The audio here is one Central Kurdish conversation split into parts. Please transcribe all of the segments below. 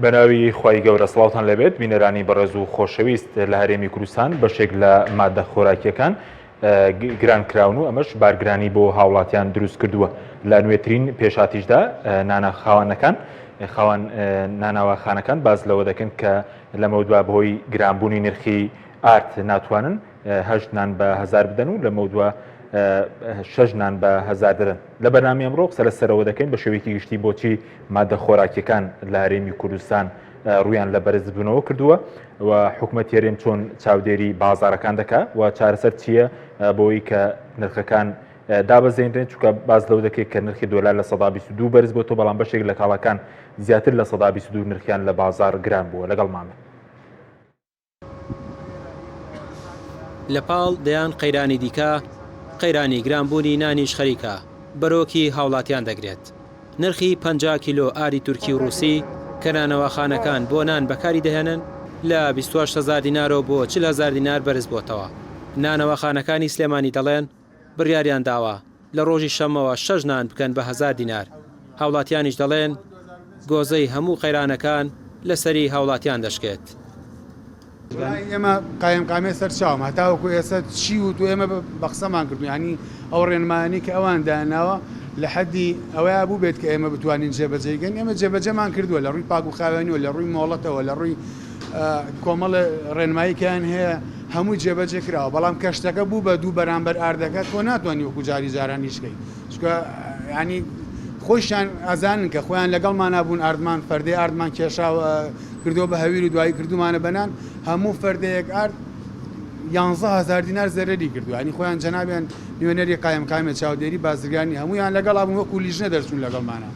بەناوی خوای گەورە سڵاوتان لێبێت بینەرانی بەڕێز و خۆشەویست لە هەرێمی کوردستان بەشێک لە مادە خۆراکیەکان گران کراون و ئەمەش بارگرانی بۆ هاوڵاتیان دروست کردووە لە نوێترین پێشاتیشدا نانا خاوەنەکان خاوەن ناناواخانەکان باز لەوە دەکەن کە لەمەودوا بەهۆی گرانبوونی نرخی ئارد ناتوانن هەشت نان بە هەزار بدەن و لەمەودوا شەش نان بە هەزار دەدەن. لە بەرنامەی ئەمڕۆ قسە لەسەرەوە دەکەین بە شێوەیەکی گشتی بۆچی مادە خۆراکیەکان لە هەرێمی کوردستان ڕوویان لە بەرزبوونەوە کردووە و حکومەت هەرێم چۆن چاودێری بازارەکان دەکا و چارەسەر چییە بۆی کە نرخەکان دابەزێنرێن چونکە باز لەو دەکرێت کە نرخی دۆلار 22% بەرز بۆتەوە بەڵام بەشێک لە کاڵاکان زیاتر 22% نرخیان لە بازار گران بووە لەگەڵمان بن. لە پاڵ دەیان قەیرانی دیکە، قەیرانی گرانبوونی نانیش خەریکە بەرۆکی هاوڵاتیان دەگرێت. نرخی 50 کیلۆ ئاری تورکی و ڕووسی کە نانەواخانەکان بۆ نان بەکاری دەهێنن لە 28 هەزار دینارەوە بۆ 40 هەزار دینار بەرزبۆتەوە. نانەواخانەکانی سلێمانی دەڵێن، بڕیاریان داوە لە ڕۆژی شەممەوە شەش نان بکەن بە هەزار دینار، هاوڵاتیانیش دەڵێن، گۆزەی هەموو قەیرانەکان لەسەری هاوڵاتیان دەشکێت. وەڵایی ئێمە قایمقامیە سەر چاوم هەتاوەکو ئێستا چی وتوە ئێمە بە قسەمان کردوون یانی ئەو ڕێنمایانەی کە ئەوان دایانناوە لە حەدی ئەوەیا بووبێت کە ئێمە بتوانین جێبەجێی کەین ئێمە جێبەجێمان کردووە لە ڕووی پاک و خاوێنیەوە لە ڕووی مۆڵەتەوە لە ڕووی کۆمەڵێ ڕێنمایی کەیان هەیە هەمووی جێبەجێ کراوە بەڵام کە شتەکە بوو بە دوو بەرامبەر ئاردەکە تۆ ناتوانی وەکو جاری جاران ئیش کەی چونکە یانی خۆیشیان ئەزانن کە خۆیان لەگەڵمانا بوون ئاردمان فەردەی ئاردمان کێشاوە کردووە بە هەویر و دوایی کردومانە بە نان هەموو فەردەیەک ئارد 11 هزار دینار زەرەری کردووە ینی خۆیان جەنابیان نوێنەری قایمقامیە چاودێری بازرگانی هەمویان لەگەڵا بوون وەکو لیژنە دەرچوون لەگەڵمانە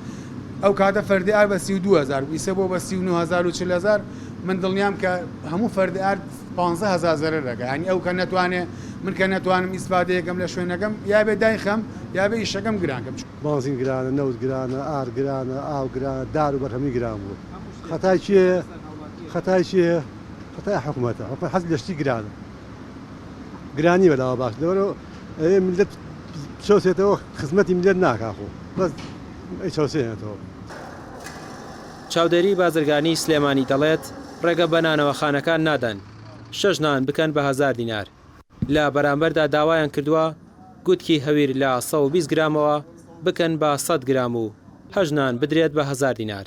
ئەو کاتە فەردی ئارد بە 32 هزار بوو ئیسە بۆ بە 39 هزار و 40 هزار من دڵنیام کە هەموو فەردی ئارد 15 هزار زەرەر دەکا یانی ئەو کە نەتوانێ من کە نەتوانم ئیسفادەیەکەم لە شوێنەکەم یا بێ دایخەم یا بێ ئیشەکەم گران کەم. بانزین گرانە، نەوت گرانە، ئارد گرانە، ئاو گرانە، دار و بەرهەمی گران بووە. خەتای کێیە؟ خەتای کێیە؟ خەتای حکومەتە. حکومەت حەزی لە شتی گرانە. گرانی بەلاوە باش. لەبەرئەوە ئەوێ میللەت بچەوسێتەوە خزمەتی میللەت ناکا خۆ. بەس ئەیچەوسێنێتەوە. چاودێری بازرگانیی سلێمانی دەڵێت، ڕێگە بە نانەواخانەکان نادەن شەش نان بکەن بە هەزار دینار، لە بەرامبەردا داوایان کردووە گوتکی هەویر لە 120 گرامەوە بکەن بە 100 گرام و هەشت نان بدرێت بە هەزار دینار.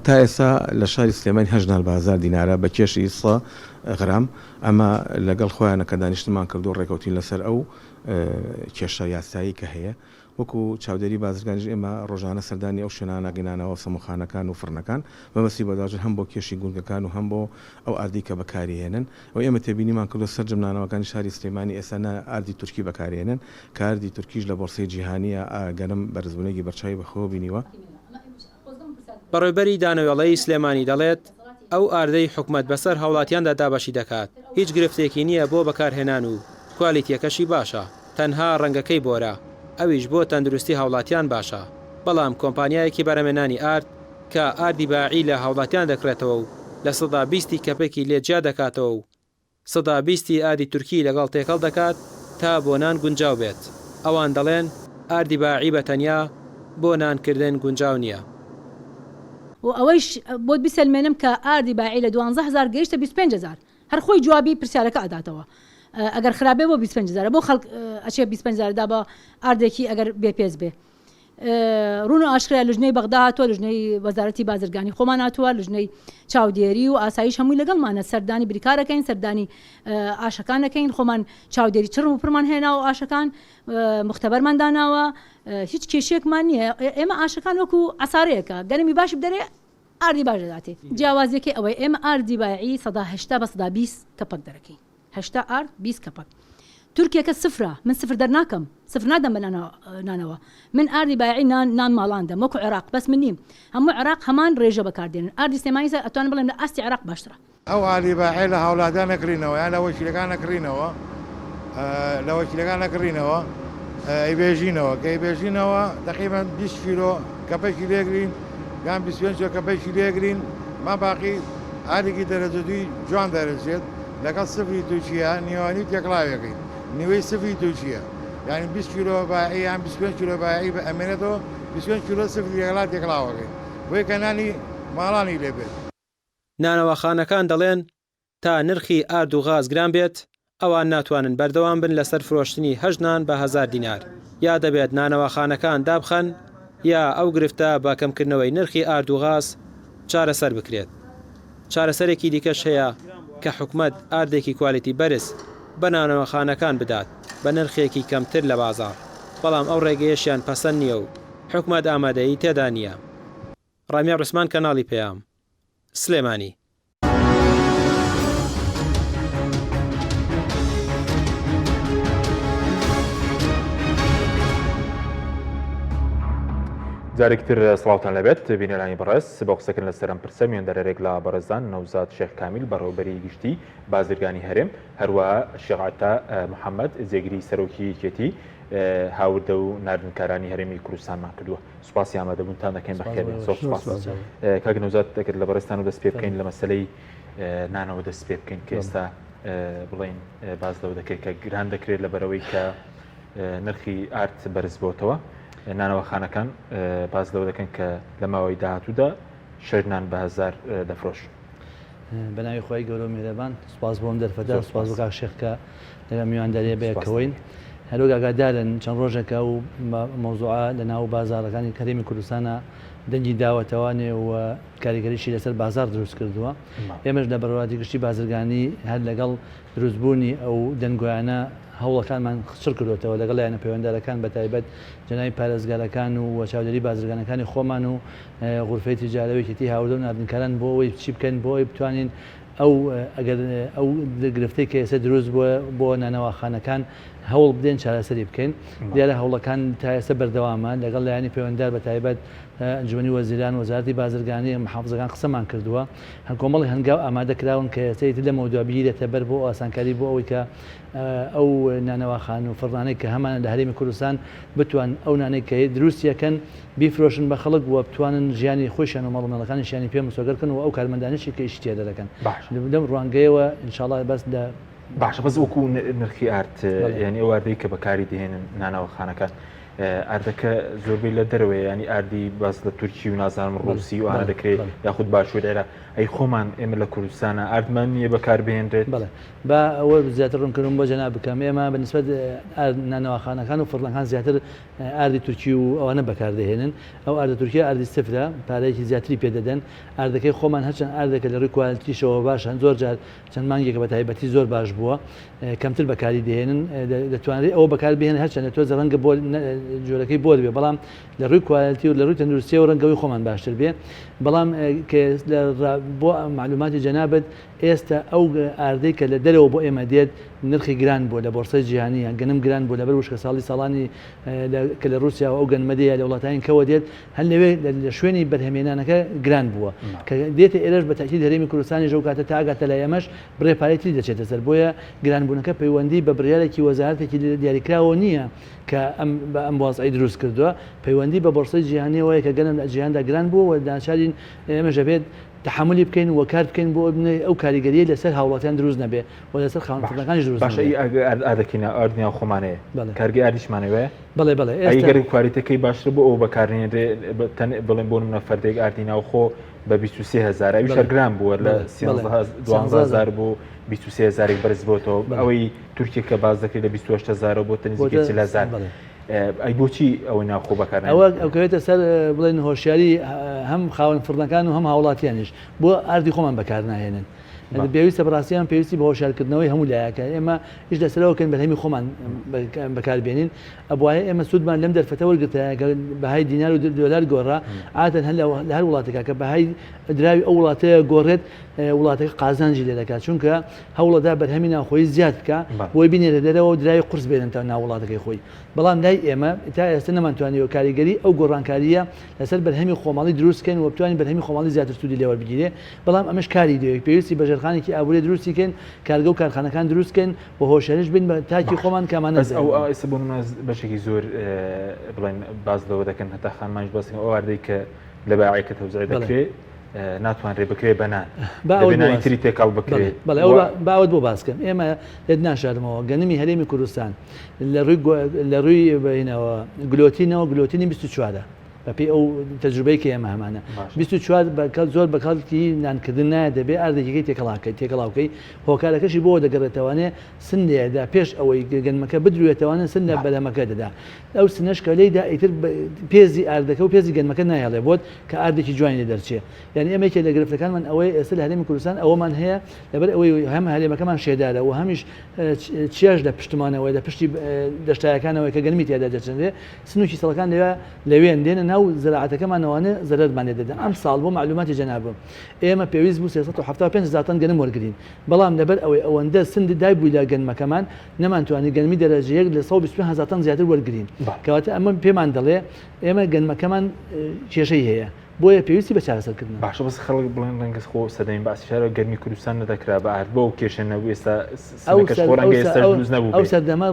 تا ئێستا لە شاری سلێمانی هەشت نان بە هەزار دینارە بە کێشی سە غرام، ئەمە لەگەڵ خۆیانە کە دانیشتنمان کردووە ڕێکەوتین لەسەر ئەو کێشە یاسایی کە هەیە، وەکو چاودێری بازرگانیش ئێمە ڕۆژانە سەردانی ئەو شوێنانە ناکەین نانەوا و سەمونخانەکان و فڕنەکان مەبەستی بەدواچوون هەم بۆ کێشی گونگەکان و هەم بۆ ئەو ئاردەی کە بەکاریهێنن و ئێمە تێبینیمان کردووە سەرجەم نانەواکانی شاری سلێمانی ئێستا نا ئاردی تورکی بەکارهێنن کە ئاردی تورکیش لە بۆرسەی جیهانییە گەنم بەرزبوونێکی بەرچاوی بەخۆوە بینیوە. بەڕێوبەری دانەوێڵەی سلێمانی دەڵێت، ئەو ئاردەی حکومەت بەسەر هاوڵاتیاندا دابەشی دەکات هیچ گرفتێکی نییە بۆ بەکارهێنان و کوالیتیەکەشی باشە، تەنها ڕەنگەکەی بۆرە، ئەویش بۆ تەندروستی هاوڵاتیان باشە، بەڵام کۆمپانیایەکی بەرهەمێنانی ئارد کە ئاردی باعی لە هاوڵاتیان دەکڕێتەوە و 20% ی کەپەکی لێ جیا دەکاتەوە و 20% ی ئاردی تورکی لەگەڵ تێکەڵ دەکات تا بۆ نان گونجاو بێت، ئەوان دەڵێن ئاردی باعی بە تەنیا بۆ نان کردن گونجاو نییە. و ئەوەیش بۆت بیسەلمێنم کە ئاردی باعی لە 12 هەزار گەیشتە 25 هەزار هەر خۆی جوابی پرسیارەکە ئەداتەوە ئەگەر خراپ بێ بۆ 25 هەزارە بۆ خەڵک ئەچێ 25 هەزار دا بە ئاردێکی ئەگەر بێ پێست بێ ڕوون و ئاشکرا لژنەی بەغدا هاتووە لژنەی وەزارەتی بازرگانی خۆمان هاتووە لژنەی چاودێری و ئاسایش هەمووی لەگەڵمانە سەردانی بریکارەکەین سەردانی ئاشەکان دەکەین خۆمان چاودێری چڕ و پرمان هەیە ناو ئاشەکان مختبەرمان داناوە هیچ کێشێکمان نییە ئێمە ئاشەکان وەکو عسارەیەکە گەنمی باش بدەرێ ئاردی باش دەداتێ. جیاوازیەکەی ئەوەیە ئێمە ئاردی بایعی 80% بە 20% کەپەک دەرەکەین 80 ئارد 20 کەپەک تورکیەکە سفرە من سفر دەرناکەم سفر نادەم بە نانەوە من ئاردی بایعی نان نان ماڵان دەم وەکو عێراق بەس من نیم هەموو عێراق هەمان ڕێژە بەکاردێنن ئاردی سلێمانی ئەتوانم بڵێم لە ئاستی عێراق باشترە. ئەو ئاردی بایعەی لە هاوڵاتیان ئەکڕینەوە یان لە وەکیلەکان ئەکڕینەوە لە وەکیلەکان ئەکڕینەوە ئەیبێژینەوە کە ئەیبێژینەوە تەقریبەن 20 کیلۆ کەپەکی لێگرین یان 25 کیلۆ کەپەکی لێگرین ما باقی ئاردێکی دەرەجە دووی جوان دەرەچێت لەگەڵ سفری تورکیا نیوانی تێکڵاوێکەی نیوەی سفری تورکیا یعنی 20 کیلۆ بایعی یان 25 کیلۆ بایعی بە ئەمێنێتەوە 25 کیلۆ سفری لەگەڵا تێکڵاوەکەی بۆیە کە نانی. ماڵانی لێ بێت. نانەواخانەکان دەڵێن، تا نرخی ئارد و غاز گران بێت، ئەوان ناتوانن بەردەوام بن لەسەر فرۆشتنی هەشت نان بە هەزار دینار، یا دەبێت نانەواخانەکان دابخەن یا ئەو گرفتە بە کەمکردنەوەی نرخی ئارد و غاز چارەسەر بکرێت. چارەسەرێکی دیکەش هەیە کە حکومەت ئاردێکی کوالیتی بەرز بە نانەواخانەکان بدات بە نرخێکی کەمتر لە بازاڕ، بەڵام ئەو ڕێگەیەشیان پەسەند نییە و حکومەت ئامادەیی تێدا نییە. ڕامیار عوسمان کەناڵی پەیام، سلێمانی. جارێکی تر سڵاوتان لەبێت بینەرانی بەڕێز بۆ قسەکردن لەسەر ئەم پرسە میواندارێک لە بەڕێزان نەوزاد شێخ کامیل بەڕێوەبەری گشتی بازرگانی هەرێم هەروەها شێخ عەتا محەممەد جێگری سەرۆکی یەکێتی هاوردە و ناردنکارانی هەرێمی کوردستانمان کردووە سوپاسی ئامادەبوونتان دەکەین بەخێربێن زۆر سوپاس کاک نەوزاد دەکرد لە بەڕێزتان و دەست پێ بکەین لە مەسلەی نانەوە دەست پێ بکەین کە ئێستا بڵین باز لەوە دەکرێت کە گران دەکرێت لە بەرەوەی کە نرخی ئارد بەرز بۆتەوە نانەوەخانەکان باز لەوە دەکەن کە لە ماوەی داهاتوودا شەش نان بە هەزار دەفرۆشن. بەناوی خوای گەورە و میهرەبان سوپاس بۆ ئەم دەرفەتە سوپاس بۆ کاک شێخ کە لەگەڵ میوانداریە بەیەکەوەین هەروەک ئاگادارن چەند ڕۆژێکە ئەو مەوزوعە لە ناو بازاڕەکانی هەرێمی کوردستانە دەنگی داوەتەوە نێ و کاریگەریشی لەسەر بازاڕ دروست کردووە ئێمەش لە بەڕێوەبەرایەتی گشتی بازرگانی هەر لەگەڵ دروستبوونی ئەو دەنگۆیانە هەوڵەکانمان چڕ کردۆتەوە لەگەڵ لایەنە پەیوەندارەکان بەتایبەت جەنابی پارێزگارەکان و و چاودێری بازرگانەکانی خۆمان و غورفەی تیجارە و یەکێتی هاوردە و ناردنکاران بۆ ئەوەی چی بکەین بۆ ئەوەی بتوانین ئەو ئەگەر ئەو گرفتەی کە ئێستا دروست بووە بۆ نانەواخانەکان هەوڵ بدەین چارەسەری بکەین دیارە هەوڵەکان تا ئێستا بەردەوامە لەگەڵ لایەنی پەیوەندار بەتایبەت ئەنجومەنی وەزیران وەزارەتی بازرگانی محافزەکان قسەمان کردووە هەن کۆمەڵی هەنگاو ئامادە کراون کە ئێستا ئیتر لەمەودوا بگیرێتە بەر بۆ ئاسانکاری بۆ ئەوەی کە ئەو نانەواخان و فڕنانەی کە هەمانە لە هەرێمی کوردستان بتوان ئەو نانەی کە دروستی ئەکەن بیفرۆشن بە خەڵک و بتوانن ژیانی خۆیشیان و ماڵ و مناڵەکانیشیانی پێ مسۆگەر کەن و ئەو کارمەندانەشی کە ئیشی تێدا دەکەن باشە. لەم ڕوانگەیەوە ئینشاڵا باس لە باشە بەس وەکو نرخی ئارد یعنی ئەو ئاردەی کە بەکاری دێنن نانەوەخانەکان ئاردەکە زۆربەی لە دەرەوەیە ینی ئاردی باس لە تورکی و نازانم ڕوسی و ئانە دەکرێت یاخود باشوور عێراق ئەی خۆمان ئێمە لە کوردستانە ئاردمان نییە بەکار بهێنرێت؟ بەڵێ با ئەوە زیاتر ڕوونکردنەوە بۆ جەناب بکەم ئێمە بە نسبەت ئارد نانەواخانەکان و فڕنەکان زیاتر ئاردی تورکی و ئەوانە بەکاردەهێنن ئەو ئاردە تورکیە ئاردی سفرە پارەیەکی زیاتری پێ دەدەن ئاردەکەی خۆمان هەرچەند ئاردێکە لە ڕووی کوالتیشەوە باشە زۆر جار چەند مانگێکە بە تایبەتی زۆر باش بووە کەمتر بەکاری دەهێنن دەتوانرێت ئەوە بەکار بهێنن هەرچەندە تۆزە ڕەنگە بۆ جۆرەکەی بۆر بێ بەڵام لە ڕووی کوالتی و لە ڕووی تەندروستیەوە ڕەنگەوەی خۆمان باشتر بێ بەڵام بۆ معلوماتی جەنابت ئێستا ئەو ئاردەی کە لە دەرەوە بۆ ئێمە دێت نرخی گران بووە لە بۆرسەی جیهانی یان گەنم گران بووە لەبەر وشکەساڵی ساڵانی کە لە ڕووسیاوە ئەو گەنمە دێ یا لە وڵاتانی کەوە دێت هەر لەوێ لە شوێنی بەرهەمێنانەکە گران بووە کە دێتە ئێرەش بە تەئکید هەرێمی کوردستانیش ئەو کاتە تا ئەگاتە لای ئێمەش بڕێ پارەی تری دەچێتە سەر بۆیە گرانبوونەکە پەیوەندی بە بڕیارێکی وەزارەتێکی دیاریکراوەوە نییە کە ئەم بە ئەم وەزعەی دروست کردووە پەیوەندی بە بۆرسەی جیهانیەوە هەیە کە گەنم لە جیهاندا گران بووە و ناچارین ئێمەش ئەبێت تەحەمولی بکەین و کار بکەین بۆ ئەوەی ئەو کاریگەریەی لەسەر هاوڵاتیان دروست نەبێ و لەسەر خاوەن باشە فڕنەکانیش دروست باشە نەبێ. ئی ئەگەر ئارد ئاردەکەی ناو ئارد ناو خۆمانەیە بەڵێ. کارگەی ئاردیشمان هەیە وایە؟ بەڵێ بەڵێ ئەی ئێستا گەر کوالیتەکەی باشترە بۆ ئەوە بەکارنێنرێ بە تەن بڵێن بۆ نمونە فەردێک ئاردی ناوخۆ بە 23 هەزار ئەویش بەڵێ هەر گران بووە لە بەڵێ بەڵێ 13 هەز- 12 13 هەزار بۆ 23 هەزارێک بەرز بۆتەوە بەڵێ ئەوەی تورکیە کە باس دەکرێت لە 28 هەزارەوە بۆتە نزیکەی بۆتە 40 هەزار بەڵێ. ئەی بۆچی ئەوەی ناوخۆ بەکار ئەوە ناهێنرێت؟ ئەکەوێتە سەر بڵێن هۆشیاری هەم خاوەن فڕنەکان و هەم هاوڵاتیانیش بۆ ئاردی خۆمان بەکار ناهێنن پێویستە بەڕاستی ئەم پێویستی بە هۆشیارکردنەوەی هەموو لایەکە ئێمە ئیش لەسەرەوە کەین بەرهەمی خۆمان بەکار بێنین ئەبوایە ئێمە سوودمان لەم دەرفەتە وەرگرتایە کە بەهای دینار و دۆلار گۆڕا عادەتەن هەر لە هەر وڵاتێکا کە بەهای دراوی ئەو وڵاتەیە گۆڕێت وڵاتەکە قازانجی لێ دەکات چونکە هەوڵەدا بەرهەمی ناوخۆیی زیاد بکا بۆی بینێرە دەرەوە و دراوی قورس بێنێتە ناو وڵاتەکەی خۆی بەڵام لای ئێمە تا ئێستا نەمانتوانیوە کاریگەری ئەو گۆڕانکارییە لەسەر بەرهەمی خۆماڵی دروست کەین و بتوانین بەرهەمی خۆماڵی زیاتر سوودی لێ وەربگیرێ بەڵام ئەمەش کاری دەوێت پێویستی بە ژێرخانێکی ئابووری دروستی کەین کارگە و کارخانەکان دروست کەین و هۆشیاریش بین بە تاکی باش خۆمان کە ئەمانە بەس زیاد ئەو بن. ئێستا بۆ نمونە بەشێکی زۆر بڵێن باس لەوە دەکەن هەتا خانمانیش باس دەکەن ئەو ئاردەی کە لە باعێکە تەوزیع بەڵێ. دەکرێ ناتوانرێ بکرێ بە نان با ئەوەت دەبێ بۆ نانی باس تری تێکەڵ بەڵێ بکرێ بەڵێ و ئەوە با ئەوەت بۆ باس کەم ئێمە لێت ناشارمەوە گەنمی هەرێمی کوردستان لە ڕووی لە ڕووی بەینەوە گلۆتینەوە گلۆتینی 24 ە. بەپێی ئەو تەجروبەی کە ئێمە هەمانە. 24 زۆر بە کەڵکی نانکردن نایە دەبێ ئاردێکیکەی تێکەڵاکەی تێکەڵاوکەی هۆکارەکەشی بۆ دەگەڕێتەوانێ سن لێدا پێش ئەوەی گەنمەکە بدروێتەوانە سن لە بەرهەمەکە دەدا ئەو سنەش کە لێیدا ئیتر پێزی ئاردەکە و پێزی گەنمەکە نایەڵێ بۆت کە ئاردێکی جوانی لێ دەرچێ یانی ئێمە یەکێ لە گرفتەکانمان ئەوەیە ئێستا لە هەرێمی کوردستان ئەوەمان هەیە لەبەر ئەوەی هەم هەرێمەکەمان شێدارە و هەمیش چیاش لە پشتمانەوەی لە پشتی دەشتایەکانەوەی کە گەنمی تێدا دەچنرێ سنوکی سەڵەکان لەوێ لەوێن دێنە ناو زراعەتەکەمانەوانێ زەرەرمان لێ دەدەن ئەم ساڵ بۆ معلوماتی جەنابم ئێمە پێویست بوو 375 هەزار تەن گەنم وەرگرین بەڵام لەبەر ئەوەی ئەوەندە سند دایبووی لە گەنمەکەمان نەمانتوانی گەنمی دەرەجە یەک لە 125 هەزار تەن زیاتر وەرگرین کەواتە ئەمە پێمان دەڵێ ئێمە گەنمەکەمان کێشەی هەیە بۆیە پێویستی بە چارەسەرکردنە. باشە بەس خەڵک بڵێن ڕەنگە خۆ سەردەمی بەعسی شارە گەرمی کوردستان نەدەکرا بە ئارد بۆ ئەو کێشە نەبوو ئێستا سنەکەش خۆ ڕەنگە ئێستاش دروست نەبوو ئەو سەردەمە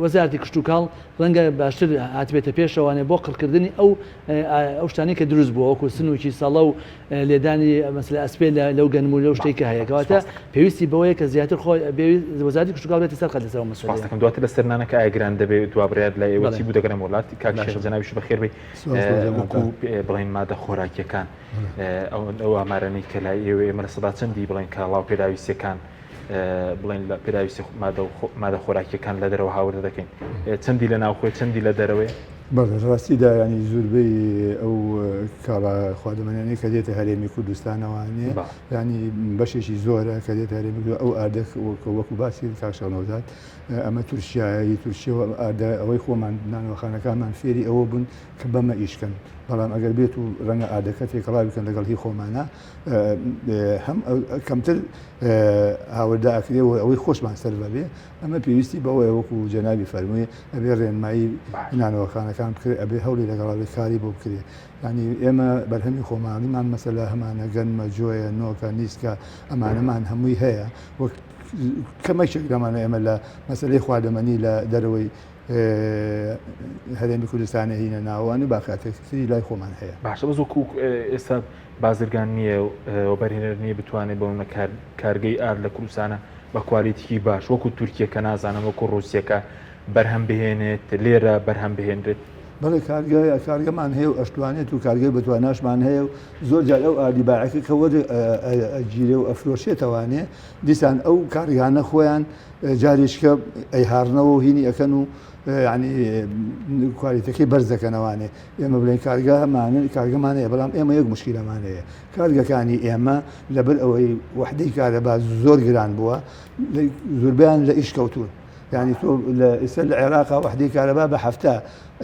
وەزارەتی کشتوکاڵ ڕەنگە باشتر هاتبێتە پێشەوانێ بۆ قڕکردنی ئەو ئەو شتانەی کە دروست بووە وەکو سنوکی سەڵە و لێدانی مەسلە ئەسپێ لەو گەنم و لەو شتەی کە هەیە کەواتە پێویستی بەوەیە کە زیاتر خۆی وەزارەتی کشتوکاڵ بێتە سەر قەد لەسەر ئەو مەسەلەیە. سوپاس دەکەم دواتر لەسەر نانەکە ئایا گران دەبێ دوا بڕیار لای ئێوە چی بوو دەگەڕێم وڵات کاک شێخ جەنابیش بەخێر بێی وەکو بڵێن مادە خۆراکیەکان ئەو ئامارانەی کە لای ئێوە ئێمە لە سەدا چەندی بڵێن کاڵا و پێداویستیەکان بڵێن لە پێداویستی مادە خۆراکیەکان لە دەرەوە هاوردە دەکەین چەندی لە ناوخۆی چەندی لە دەرەوەی؟ بەڵێ ڕاستیدا ینی زوربەی ئەو کاڵا خواردەمەنیانەی کە دێتە هەرێمی کوردستانەوانێ ینی بەشێکی زۆرە کە دێتە هەرێمی ئەو ئاردە وەکو باسی کاک شەنۆزاد ئەمە تورکیایە هی تورکیەوە ئاردە ئەوەی خۆمان نانەوەخانەکانمان فێری ئەوە بوون کە بەمە ئیشکەن بەڵام ئەگەر بێت و ڕەنگە ئاردەکە تێکەڵاوی بکەن لەگەڵ هی خۆمانە هەم کەمتر هاوردە ئەکرێ و ئەوەی خۆشمان سەر بەبێ ئەمە پێویستی بەوەیە وەکو جەنابی فەرمووی ئەبێ ڕێنمایی نانەوەخانەکان بکرێ ئەبێ هەوڵی لەگەڵ ئەبێ کاری بۆ بکرێ ینی ئێمە بەرهەمی خۆماڵیمان مەسەلە هەمانە گەنمە جۆیە نۆکە نیسکە ئەمانەمان هەمووی هەیە وەک کەمەکێک لەمانە ئێمە لە مەسلەی خواردەمەنی لە دەرەوەی هەرێمی کوردستانە هینە ناوان و باقاتێکی لای خۆمان هەیە باشە بەس وەکو ئێستا بازرگان نییە و بەرهێنەر نییە بتوانێت بۆ منە کارگەی ئارد لە کوردستانە بە کوالیتیکی باش وەکو تورکیەکە نازانم وەکو ڕووسیەکە بەرهەم بهێنێت لێرە بەرهەم بهێنرێت. بەڵێ کارگە کارگەمان هەیە و ئەشتوانێت و کارگەی بەتواناشمان هەیە و زۆر جار ئەو ئاردی باعەکە کە وەر ئەگیرێ و ئەفرۆشێتەوانێ دیسان ئەو کارگانە خۆیان جارێکە ئەیهاڕنەوە و هینی ئەکەن و ینی کوالیتەکەی بەرز دەکەنەوانێ ئێمە بڵێن کارگەمانە کارگەمان هەیە بەڵام ئێمە یەک مشکیلەمان هەیە کارگەکانی ئێمە لەبەر ئەوەی وەحدەی کارەبا زۆر گران بووە زۆربیان لە ئیش کەوتون یعنی تۆ لە ئێستا لە عێراقا وەحدەی کارەبا بە هەفتا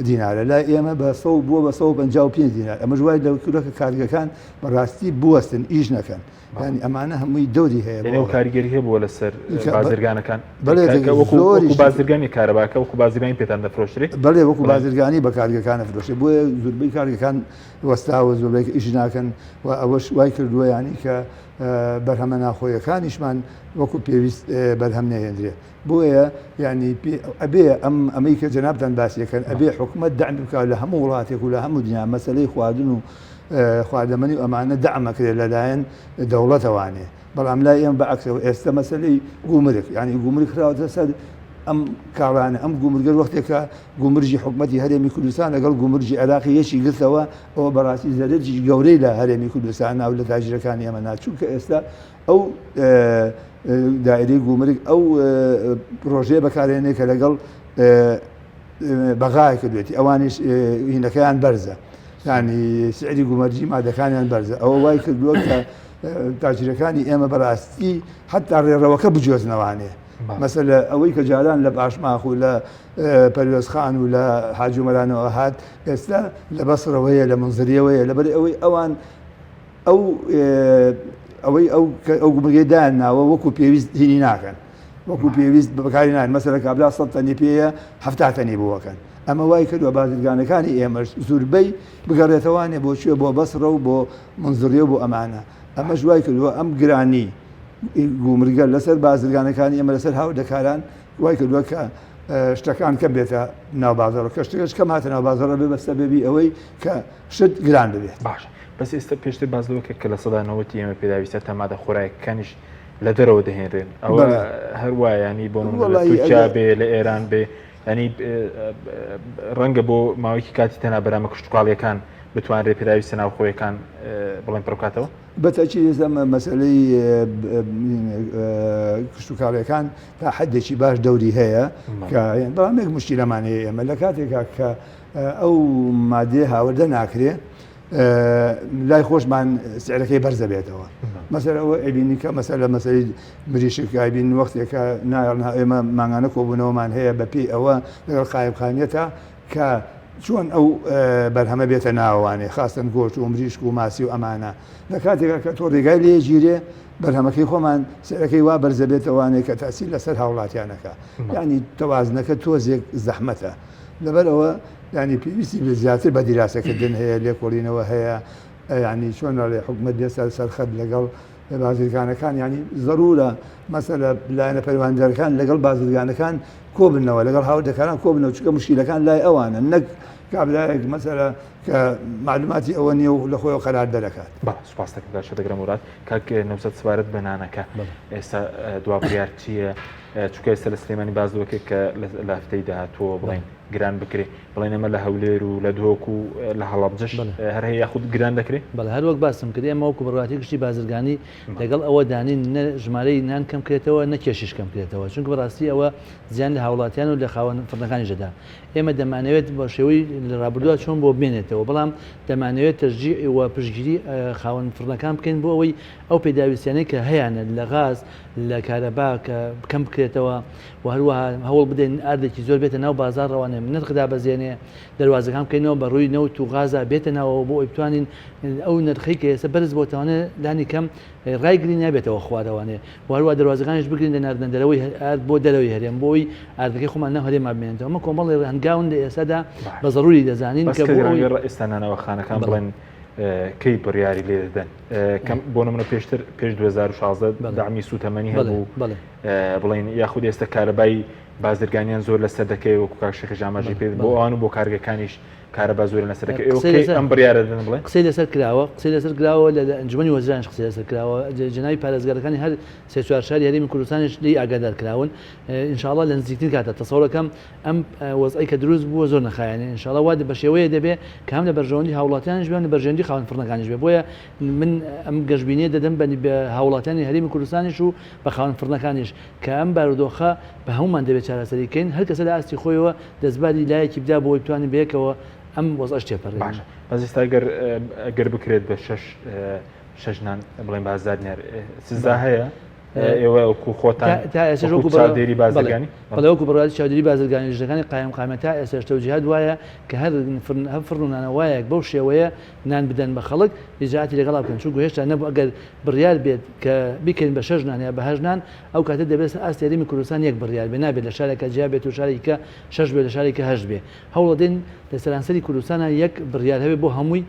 دینارە لای ئێمە بە سە بووە بە 155 دینار ئەمەش وای لە کردووە کە کارگەکان بەڕاستی بوەستن ئیش نەکەن یانی ئەمانە هەمووی دەوری هەیە یعنی ئەو کاریگەری هەبووە لەسەر بازرگانەکان بەڵێ وەکو بازرگانی کارەباکە وەکو بازرگانی پێتان دەفرۆشرێ بەڵێ وەکو بازرگانی بە کارگەکان ئەفرۆشێ بۆیە زۆربەی کارگەکان وەستاوە زۆربەی ئیش ناکەن و ئەوەش وای کردووە یانی کە بەرهەمە ناخۆیەکانیشمان وەکو پێویست بەرهەم نەهێندرێ بۆیە یعنی ئەبێ ئەم ئەمەی کە جەنابتان باسیەکەن ئەبێ حکومەت دەعم بکات لە هەموو وڵاتێک و لە هەموو دنیا مەسەلەی خواردن و خواردەمەنی و ئەمانە دەعم ئەکرێت لەلایەن دەوڵەتەوانێ بەڵام لای ئێمە بەعکسەوە ئێستا مەسەلەی گومرگ یعنی گومرگ خراوەتە سەر ئەم کاڵانە ئەم گومرگەر وەختێکە گومرگی حکومەتی هەرێمی کوردستان لەگەڵ گومرگی عێراقی یەکی گرتەوە ئەوە بەڕاستی زەرەرێکی گەورەی لە هەرێمی کوردستان ناو لە تاجرەکانی ئێمە نا چونکە ئێستا ئەو دائرەی گومرگ ئەو پرۆژەیە بەکارێنێ کە لەگەڵ بەغایە کردوێتی ئەوانیش هینەکەیان بەرزە ینی سعری گومەرجی مادەکانیان بەرزە ئەوە وای کردووە کە تاجرەکانی ئێمە بەڕاستی حتا ڕێڕەوەکە بجۆزنەوانێ مەسەلە ئەوەی کە جاران لە باشماخ و لە پەروێزخان و لە حاجومەرانەوە هات ئێستا لە بەسرەوەیە لە منزریەوەیە لەبەر ئەوەی ئەوان ئەو ئەوەی ئەو ئەو گومرگەی دایان ناوە وەکو پێویست هینی ناکەن وەکو پێویست بەکاری نان مەسەلە کابرا سە تەنی پێیە هەفتا تەنی بووەکەن ئەمە وای کردووە بازرگانەکانی ئێمەش زوربەی بگەڕێتەوانێ بۆ کوێ بۆ بەسڕە و بۆ منزڕیە و بۆ ئەمانە ئەمەش وای کردووە ئەم گرانی گومرگە لەسەر بازرگانەکانی ئێمە لەسەر هاوردەکاران وای کردووە کە شتەکان کەم بێتە ناو بازاڕ کە شتەکەش کەم هاتە ناو بازاڕ بێ بە سەبەبی ئەوەی کە شت گران ببێت. باشە بەس ئێستا پێشتر باس لەوە کرد کە 90% ئێمە پێداویستە تا مادە خۆراکەکانیش لە دەرەوە دەهێنرێن ئەوە هەر وایە ینی بۆ نمونە لە تورکیا بێ لە ئێران بێ. ینی ڕەنگە بۆ ماوەیەکی کاتی تەنها بەرامە کشتتوکاڵیەکان بتوانرێت پێداویستە ناوخۆیەکان بڵێن پڕکاتەوە؟ بەتەئکید ئێستا مەسەلەی کشتوکاڵیەکان تا حدێکی باش دەوری هەیە کە بەڵام یەک مشکیلەمان هەیە ئێمە لە کاتێکا کە ئەو مادەیە هاوردە ناکرێ لای خۆشمان سعرەکەی بەرزە بێتەوە مەسەر ئەوە ئەبینی کە مەسەر لە مەسەری مریشک ئایبین وەختێکە نایڵن ئێمە مانگانە کۆبوونەوەمان هەیە بە پێی ئەوە لەگەڵ قایمقامیەتە کە چۆن ئەو بەرهەمە بێتە ناوانێ خاستن گۆشت و مریشک و ماسی و ئەمانە لە کاتێکا کە تۆ ڕێگای لێ گیرێ بەرهەمەکەی خۆمان سعرەکەی وا بەرزە بێتەوانێ کە تاسیر لەسەر هاوڵاتیانەکە یعنی تەوازنەکە تۆزێک زەحمەتە لەبەر ئەوە یعنی پێویستی بە زیاتر بە دیراسەکردن هەیە لێکۆڵینەوە هەیە یعنی چۆن ئەڵێ حکومەت بێ سەر سەرخەت لەگەڵ بازرگانەکان یعنی زەرورە مەسەلە لایەنە پەیوەندیدارەکان لەگەڵ بازرگانەکان کۆبنەوە لەگەڵ هاوردەکاران کۆبنەوە چونکە مشکیلەکان لای ئەوانە نەک کابرایەک مەسەلە کە معلوماتی ئەوە نییە و لە خۆیەوە قەرار دەرەکات. بەڵێ سوپاس دەکەم کاک شەدەگرە موراد. کاک نەوزاد سەبارەت بە نانەکە ئێستا دوا بڕیار چییە؟ چونکە ئێستا لە سلێمانی باس لەوە کرد کە لە هەفتەی داهاتووەوە بڵێن گران بکرێ بڵێن ئەمە لە هەولێر و لە دهۆک و لە هەڵەبجەش هەر هەیە یاخود گران دەکرێ؟ بەڵێ هەر وەک باسم کرد ئێمە وەکو بەڕێوەبەرایەتی گشتی بازرگانی لەگەڵ ئەوەدانین نە ژمارەی نان کەم کرێتەوە نە کێشیش کەم کرێتەوە چونکە بەڕاستی ئەوە زیان لە هاوڵاتیان و لە خاوەن فڕنەکانیش دەدا ئێمە دەمانەوێت بە شێوەی لە ڕابردووە چۆن بۆ بمێنێتەوە بەڵام دەمانەوێت تەشجیع و پشتگیری خاوەن فڕنەکان بکەین بۆ ئەوەی ئەو پێداویستیانەی کە هەیانە لە غاز لە کارەبا کە کەم بکرێتەوە و هەروەها هەوڵ بدەین ئاردێکی زۆر بێتە ناو بازاڕەوانێ نرخ دابەزێنێ دەروازەکان بکەینەوە بە ڕووی نەوت و غازا بێتە ناوەوە بۆ ئەوەی بتوانین ئەو نرخەی کە ئێستا بەرز بۆتەوانێ لانی کەم ڕایگرین نابێتەوە خوارەوانێ و هەروە دەروازەکانیش بگرین لە ناردنە دەرەوەی ئارد بۆ دەرەوەی هەرێم بۆ ئەوەی ئاردەکەی خۆمان ناو هەرێما بمێنێتەوە ئەمە کۆمەڵی هەنگاون لە ئێستادا بە زەروری دەزانین کە بۆ ئەوەی ئێستا نانەوەخانەکان بڵێن کەی بڕیاری لێ دەدەن کەم بۆ نمونە پێشتر پێش 2016 دەعمی سوتەمەنی هەبوو بڵێن یاخود ئێستا کارەبای بازرگانیان زۆر لەسەر دەکەوێت وەکو کاک شێخیش ئاماژەی پێ بۆ ئەوان و بۆ کارگەکانیش کارەبا زۆریان لەسەر دەکەوێت ئێوە قسەی کەی لەسەر ئەم بڕیارە دەدەن بڵێن؟ قسەی لەسەر کراوە قسەی لەسەر کراوە لە لە ئەنجومەنی وەزیرانیش قسەی لەسەر کراوە جەنابی پارێزگارەکانی هەر سێ چوار شاری هەرێمی کوردستانیش لێی ئاگادار کراون ئینشاڵڵا لە نزیکترین کاتە تەسەورەکەم ئەم وەزعەی کە دروست بووە زۆر نەخایەنێ ئینشاڵڵا وا بە شێوەیە دەبێ کە هەم لە بەرژەوەندی هاوڵاتیانیش بێ هەم لە بەرژەوەندی خاوەن فڕنەکانیش بێ بۆیە من ئەم گەشبینیە دەدەم بە هاوڵاتیانی هەرێمی کوردستانیش و بە خاوەن فڕنەکانیش کە ئەم بارودۆخە بە هەموومان دەبێت چارەسەری بکەین، هەر کەسە لە ئاستی خۆیەوە دەستباری لایەکی بدا بۆ ئەوەی بتوانین بەیەکەوە ئەم وەزعەش تێپەرێنین. باشە بەس ئێستا گەر گەر بکرێت بە شەش شەش نان بڵێن بە هەزار دینار سزا هەیە؟ ئێوە وەکو خۆتان تا ئێستاش وەکو چاودێری بازرگانی بەڵێ وەکو بڕیاری چاودێری بازرگانی لیژنەکانی قایمقامیەت تا ئێستاش تەوجیهات وایە کە هەر فرن هەر فڕن و نانەوایەک بەو شێوەیە نان بدەن بە خەڵک ئیجرائاتی لەگەڵا بکەن چونکو هێشتا نەبوو ئەگەر بڕیار بێت کە بیکەین بە شەش نان یا بە هەشت نان ئەو کاتە دەبێت لەسەر ئاستی هەرێمی کوردستان یەک بڕیار بێت نابێت لە شارێکا جیا بێت و شارێکی کە شەش بێت لە شارێکی کە هەشت بێ هەوڵەدەین لە سەرانسەری کوردستانا یەک بڕیار هەبێت بۆ هەمووی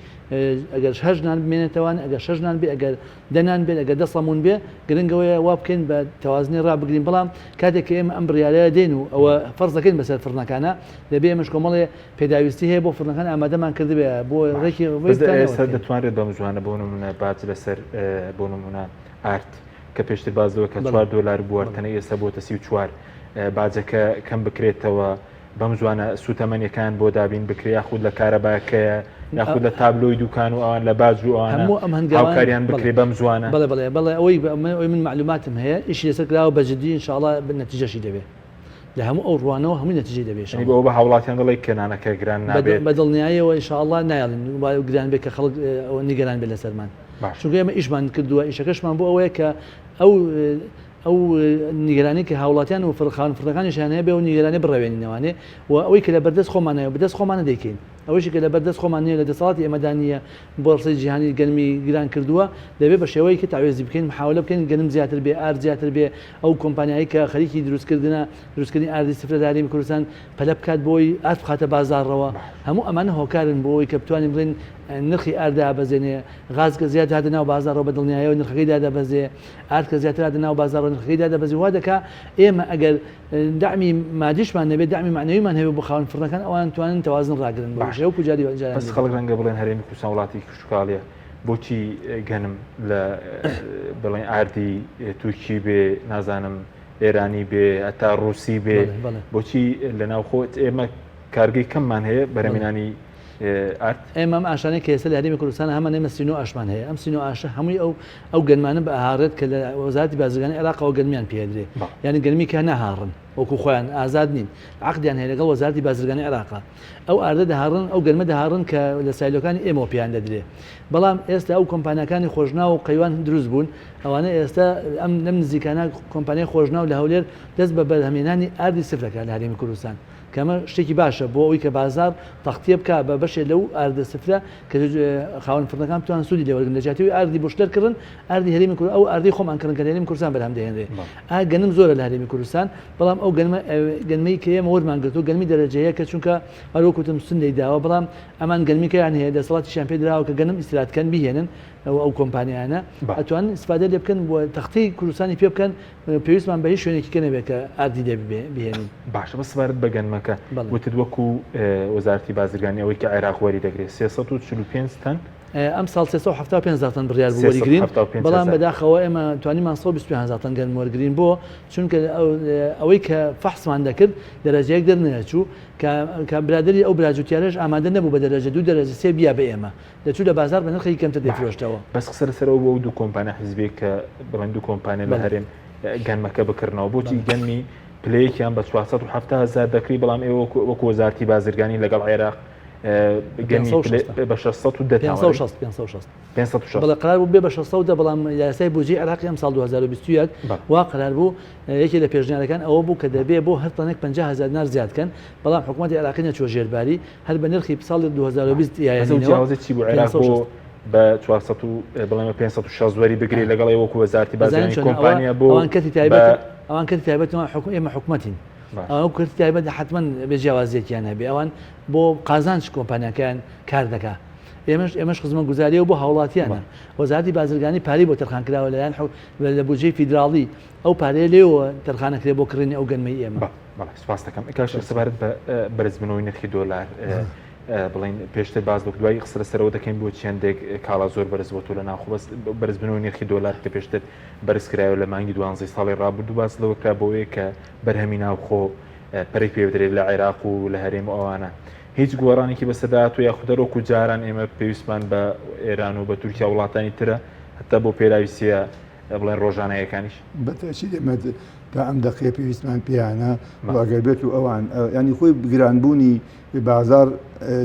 ئەگەر هەشت نان بمێنێتەوان ئەگەر شەش نان بێ ئەگەر دە نان بێت ئەگەر دە سەمون بێ گرنگ ئەوەیە وا بکەین بە تەوازنی ڕابگرین بەڵام کاتێک کە ئێمە ئەم بڕیارە دێن و ئەوە فەرز دەکەین بەسەر فڕنەکانە دەبێ ئێمەش کۆمەڵێ پێداویستی هەیە بۆ فڕنەکان ئامادەمان کردبێ بۆ ڕێکی بەس ئێستا دەتوانرێت بەم زوانە بۆ نمونە باج لەسەر بۆ نمونە ئارد کە پێشتر باس لەوە کە 4 دۆلار بووە تەنە ئێستا بۆتە 34 باجەکە کەم بکرێتەوە بەم زوانە سوتەمەنیەکان بۆ دابین بکرێ یاخود لە کارەباکەیە یاخود لە تابلۆی دوکان و ئەوان لە باج و ئەوانە هەموو ئەم هەنگاوان هاوکاریان بکرێ بەم زوانە بەڵێ بەڵێ بەڵێ ئەوەی ئەوەی من معلوماتم هەیە ئیشی لەسەر کراوە بە جدی ان شاء الله نەتیجەشی دەبێ لە هەموو ئەو ڕوانەوە هەمووی نەتیجەی دەبێ ان شاء یعنی الله بۆ بە هاوڵاتیان دەڵێی کە نانەکە گران نابێت؟ بە دڵنیاییەوە ان شاء الله نایەڵین وا گران بێت کە خەڵک ئەوە نیگەران بێت لەسەرمان باش چونکە ئێمە ئیشمان کردووە ئیشەکەشمان بۆ ئەوەیە کە ئەو ئەو نیگەرانی کە هاوڵاتیان و خاوەن فڕنەکانیشیان هەیە بێ ئەو نیگەرانی بڕەوێنینەوانێ و ئەوەی کە لە بەردەست خۆمانە بەدەست خۆمانە دەیکەین ئەوەیشی کە لە بەردەست خۆمان نییە لە دەسەڵاتی ئێمەدا نییە بۆرسەی جیهانی گەنمی گران کردووە دەبێ بە شێوەیەکی تەعوێزی بکەین محاولە بکەین گەنم زیاتر بێ ئارد زیاتر بێ ئەو کۆمپانیایی کە خەریکی دروستکردنە دروستکردنی ئاردی سفرە لە هەرێمی کوردستان پەلە بکات بۆی ئارد بخاتە بازاڕەوە هەموو ئەمانە هۆکارن بۆ ئەوەی کە بتوانین بڵێین نرخی ئارد دابەزێنێ غاز کە زیاد هاتە ناو بازاڕەوە بە دڵنیایەوە نرخەکەی دادەبەزێ ئارد کە زیاتر هاتە ناو بازاڕەوە نرخەکەی دادەبەزێ وا دەکا ئێمە ئەگەر دەعمی مادیشمان نەبێت دەعمی مەعنەویمان هەبێت بۆ خاوەن فڕنەکان ئەوان توانن تەوازن ڕاگرن بۆ باشە وەکو جاری جاران بەس لێ خەڵک ڕەنگە بڵێن هەرێمی کوردستان وڵاتی کشتوکاڵیە بۆچی گەنم لە بڵێن ئاردی تورکی بێ نازانم. ئێرانی بێ هەتا ڕووسی بێ بۆچی لە ناوخۆ ئێمە کارگەی کەممان هەیە بەرهەمێنانی ئارد؟ ئێمە ئەم ئاشانەی کە ئێستا لە هەرێمی کوردستان هەمان ئێمە سینۆ ئاشمان هەیە ئەم سینۆ ئاشە هەمووی ئەو ئەو گەنمانە بە ئەهاڕێت کە لە وەزارەتی بازرگانی عێراقەوە گەنمیان پێدرێ یعنی گەنمی کە ناهاڕن وەکو خۆیان ئازاد نین عقدیان هەیە لەگەڵ وەزارەتی بازرگانی عێراقا ئەو ئاردە دەهاڕن ئەو گەنمە دەهاڕن کە لە silo کانی ئێمەوە پێیان دەدرێ بەڵام ئێستا ئەو کۆمپانیاکانی خۆشناو و قەیوان دروست بوون ئەوانە ئێستا ئەم لەم نزیکانە کۆمپانیای خۆشناو لە هەولێر دەست بە بەرهەمێنانی ئاردی سفر دەکات لە هەرێمی کوردستان کە ئەمە شتێکی باشە بۆ ئەوەی کە بازاڕ تەغتیە بکا بە بەشێ لەو ئاردە سفرە کە خاوەن فڕنەکان بتوانن سوودی لێ وەرگرن لە جیاتی ئەوەی ئاردی بوشلەر کڕن ئاردی هەرێمی کورد ئەو ئاردەی خۆمان کڕن کە لە هەرێمی کوردستان بەرهەم دەهێنرێ ئا گەنم زۆرە لە هەرێمی کوردستان بەڵام ئەو گەنمە گەنمەی کە ئێمە وەرمان گرتووە گەنمی دەرەجە یەکە چونکە هەر وەک وتم سن لێی داوە بەڵام ئەمان گەنمیکەیان هەیە دەسەڵاتیشیان پێ دراوە کە گەنم ئیستیراد کەن بیهێنن ئەو ئەو کۆمپانیایانە ئەتوانن ئیستفادە لێ بکەن و تەختەی کوردستانی پێ بکەن پێویستمان بە هیچ شوێنێکی کە نەبێت کە ئاردی لێ بهێنین. باشە بەس سەبارەت بە گەنمەکە وتت وەکو وەزارەتی بازرگانی ئەوەی کە عێراق وەری دەگرێت 345 تەن ئەمساڵ 375 هەزار تەن بڕیار بوو وەریگرین بەڵام بەداخەوە ئێمە توانیمان 125 هەزار تەن گەنم وەرگرین بۆ چونکە ئەوەی کە فەحسمان دەکرد دەرەجە یەک دەرنەچوو کە برادەری ئەو برا جوتیارەش ئامادە نەبوو بە دەرەجە دوو دەرەجە سێ بیا بە ئێمە دەچوو لە بازاڕ بە نرخێکی کەمتر دەیفرۆشتەوە. بەس قسە لەسەر ئەوە بوو ئەو دوو کۆمپانیا حیزبیەی کە بڵێن دوو کۆمپانیا لە هەرێم گەنمەکە بکڕنەوە بۆچی گەنمی پلەیەکیان بە 470 هەزار دەکری بەڵام ئێوە وەکو وەزارتی بازرگانی لەگەڵ عێراق گەنمی بە 610 560 560 بەڵێ قرار بوو بێ بە 610 بەڵام یاسای بودجەی عێراقی ئەمساڵ 2021 وا قرار بوو یەکێ لە پێشنیارەکان ئەوە بوو کە دەبێ بۆ هەر تەنێک 50 هەزار دینار زیاد کەن بەڵام حکوومەتی عێراقی نەچووە ژێرباری هەر بە نرخی ساڵی 2020 یانەوە جیاوازی چی بوو عێراق بۆ بە 400 و بڵێمە 560 وەری بگرێ لەگەڵ ئێوە وەکو وەزارەتی بازرگانی کۆمپانیا بۆ ئەوان کەرتی تایبەت ئەوان کەرتی تایبەت حکوم ئێمە حکومەتین ئەوان کەرتی تایبەت حتمما بێ جیاوازیەکیان هەبێ ئەوان بۆ قازانج کۆمپانیاکەیان کار دەکا ئێمەش ئێمەش خزمەتگوزاریە و بۆ هاوڵاتیانە وەزارەتی بازرگانی پارەی بۆ تەرخان کراوە لەلایەن لە بودجەی فیدراڵی ئەو پارەیە لێوە تەرخانەکرێ بۆ کڕینی ئەو گەنمەی ئێمە. بەڵێ سوپاس دەکەم کاک شێخ سەبارەت بە بەرزبوونەوەی نرخی دۆلار بڵین پێشتر باز بۆ دوای قسە لەسەرەوە دەکەین بۆ چندێک کاڵا زۆر بەرز بۆ تۆ لە ناوخۆ بەس بەرزبوونەوەی نرخی دۆلار کە پێشتر بەرز کرایەوە لە مانگی دوانزەی ساڵی ڕابردوو باس لەوە کرا بۆیە کە بەرهەمی ناوخۆ پەرەی پێ بدرێت لە عێراق و لە هەرێم و ئەوانە هیچ گۆڕانێکی بەسەردا هاتووە یاخود هەر وەکو جاران ئێمە پێویستمان بە ئێران و بە تورکیا وڵاتانی ترە هەتا بۆ پێداویستیە بڵێن ڕۆژانەیەکانیش؟ بە تەئکید ئێمە تا ئەم دەقەیە پێویستمان پێیانە و ئەگەر بێت و ئەوان ینی خۆی گرانبوونی بازار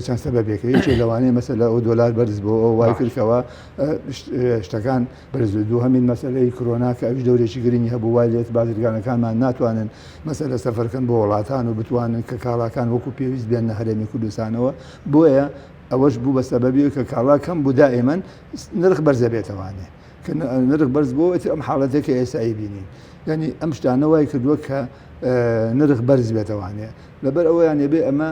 چەند سەبەبێکە یەکێ لەوانەیە مەسەلە ئەو دۆلار بەرز بۆ ئەو وای کردکەوە شتەکان بەرز و دووهەمین مەسەلەی کرۆنا کە ئەویش دەورێکی گرنگی هەبوو وای لێت بازرگانەکانمان ناتوانن مەسەلە سەفەرکەن بۆ وڵاتان و بتوانن کە کاڵاکان وەکو پێویست بێنە هەرێمی کوردستانەوە بۆیە ئەوەش بوو بە سەبەبی کە کاڵا کەم بوو دائیمەن نرخ بەرزەبێتەوانێ کە نرخ بەرز بۆ ئیتر ئەم حاڵەتێک کە ئێستا ئەیبینین یعنی ئەم شتانە وای کردووە کە نرخ بەرز بێتەوانێ لەبەر ئەوەیان بێ ئەمە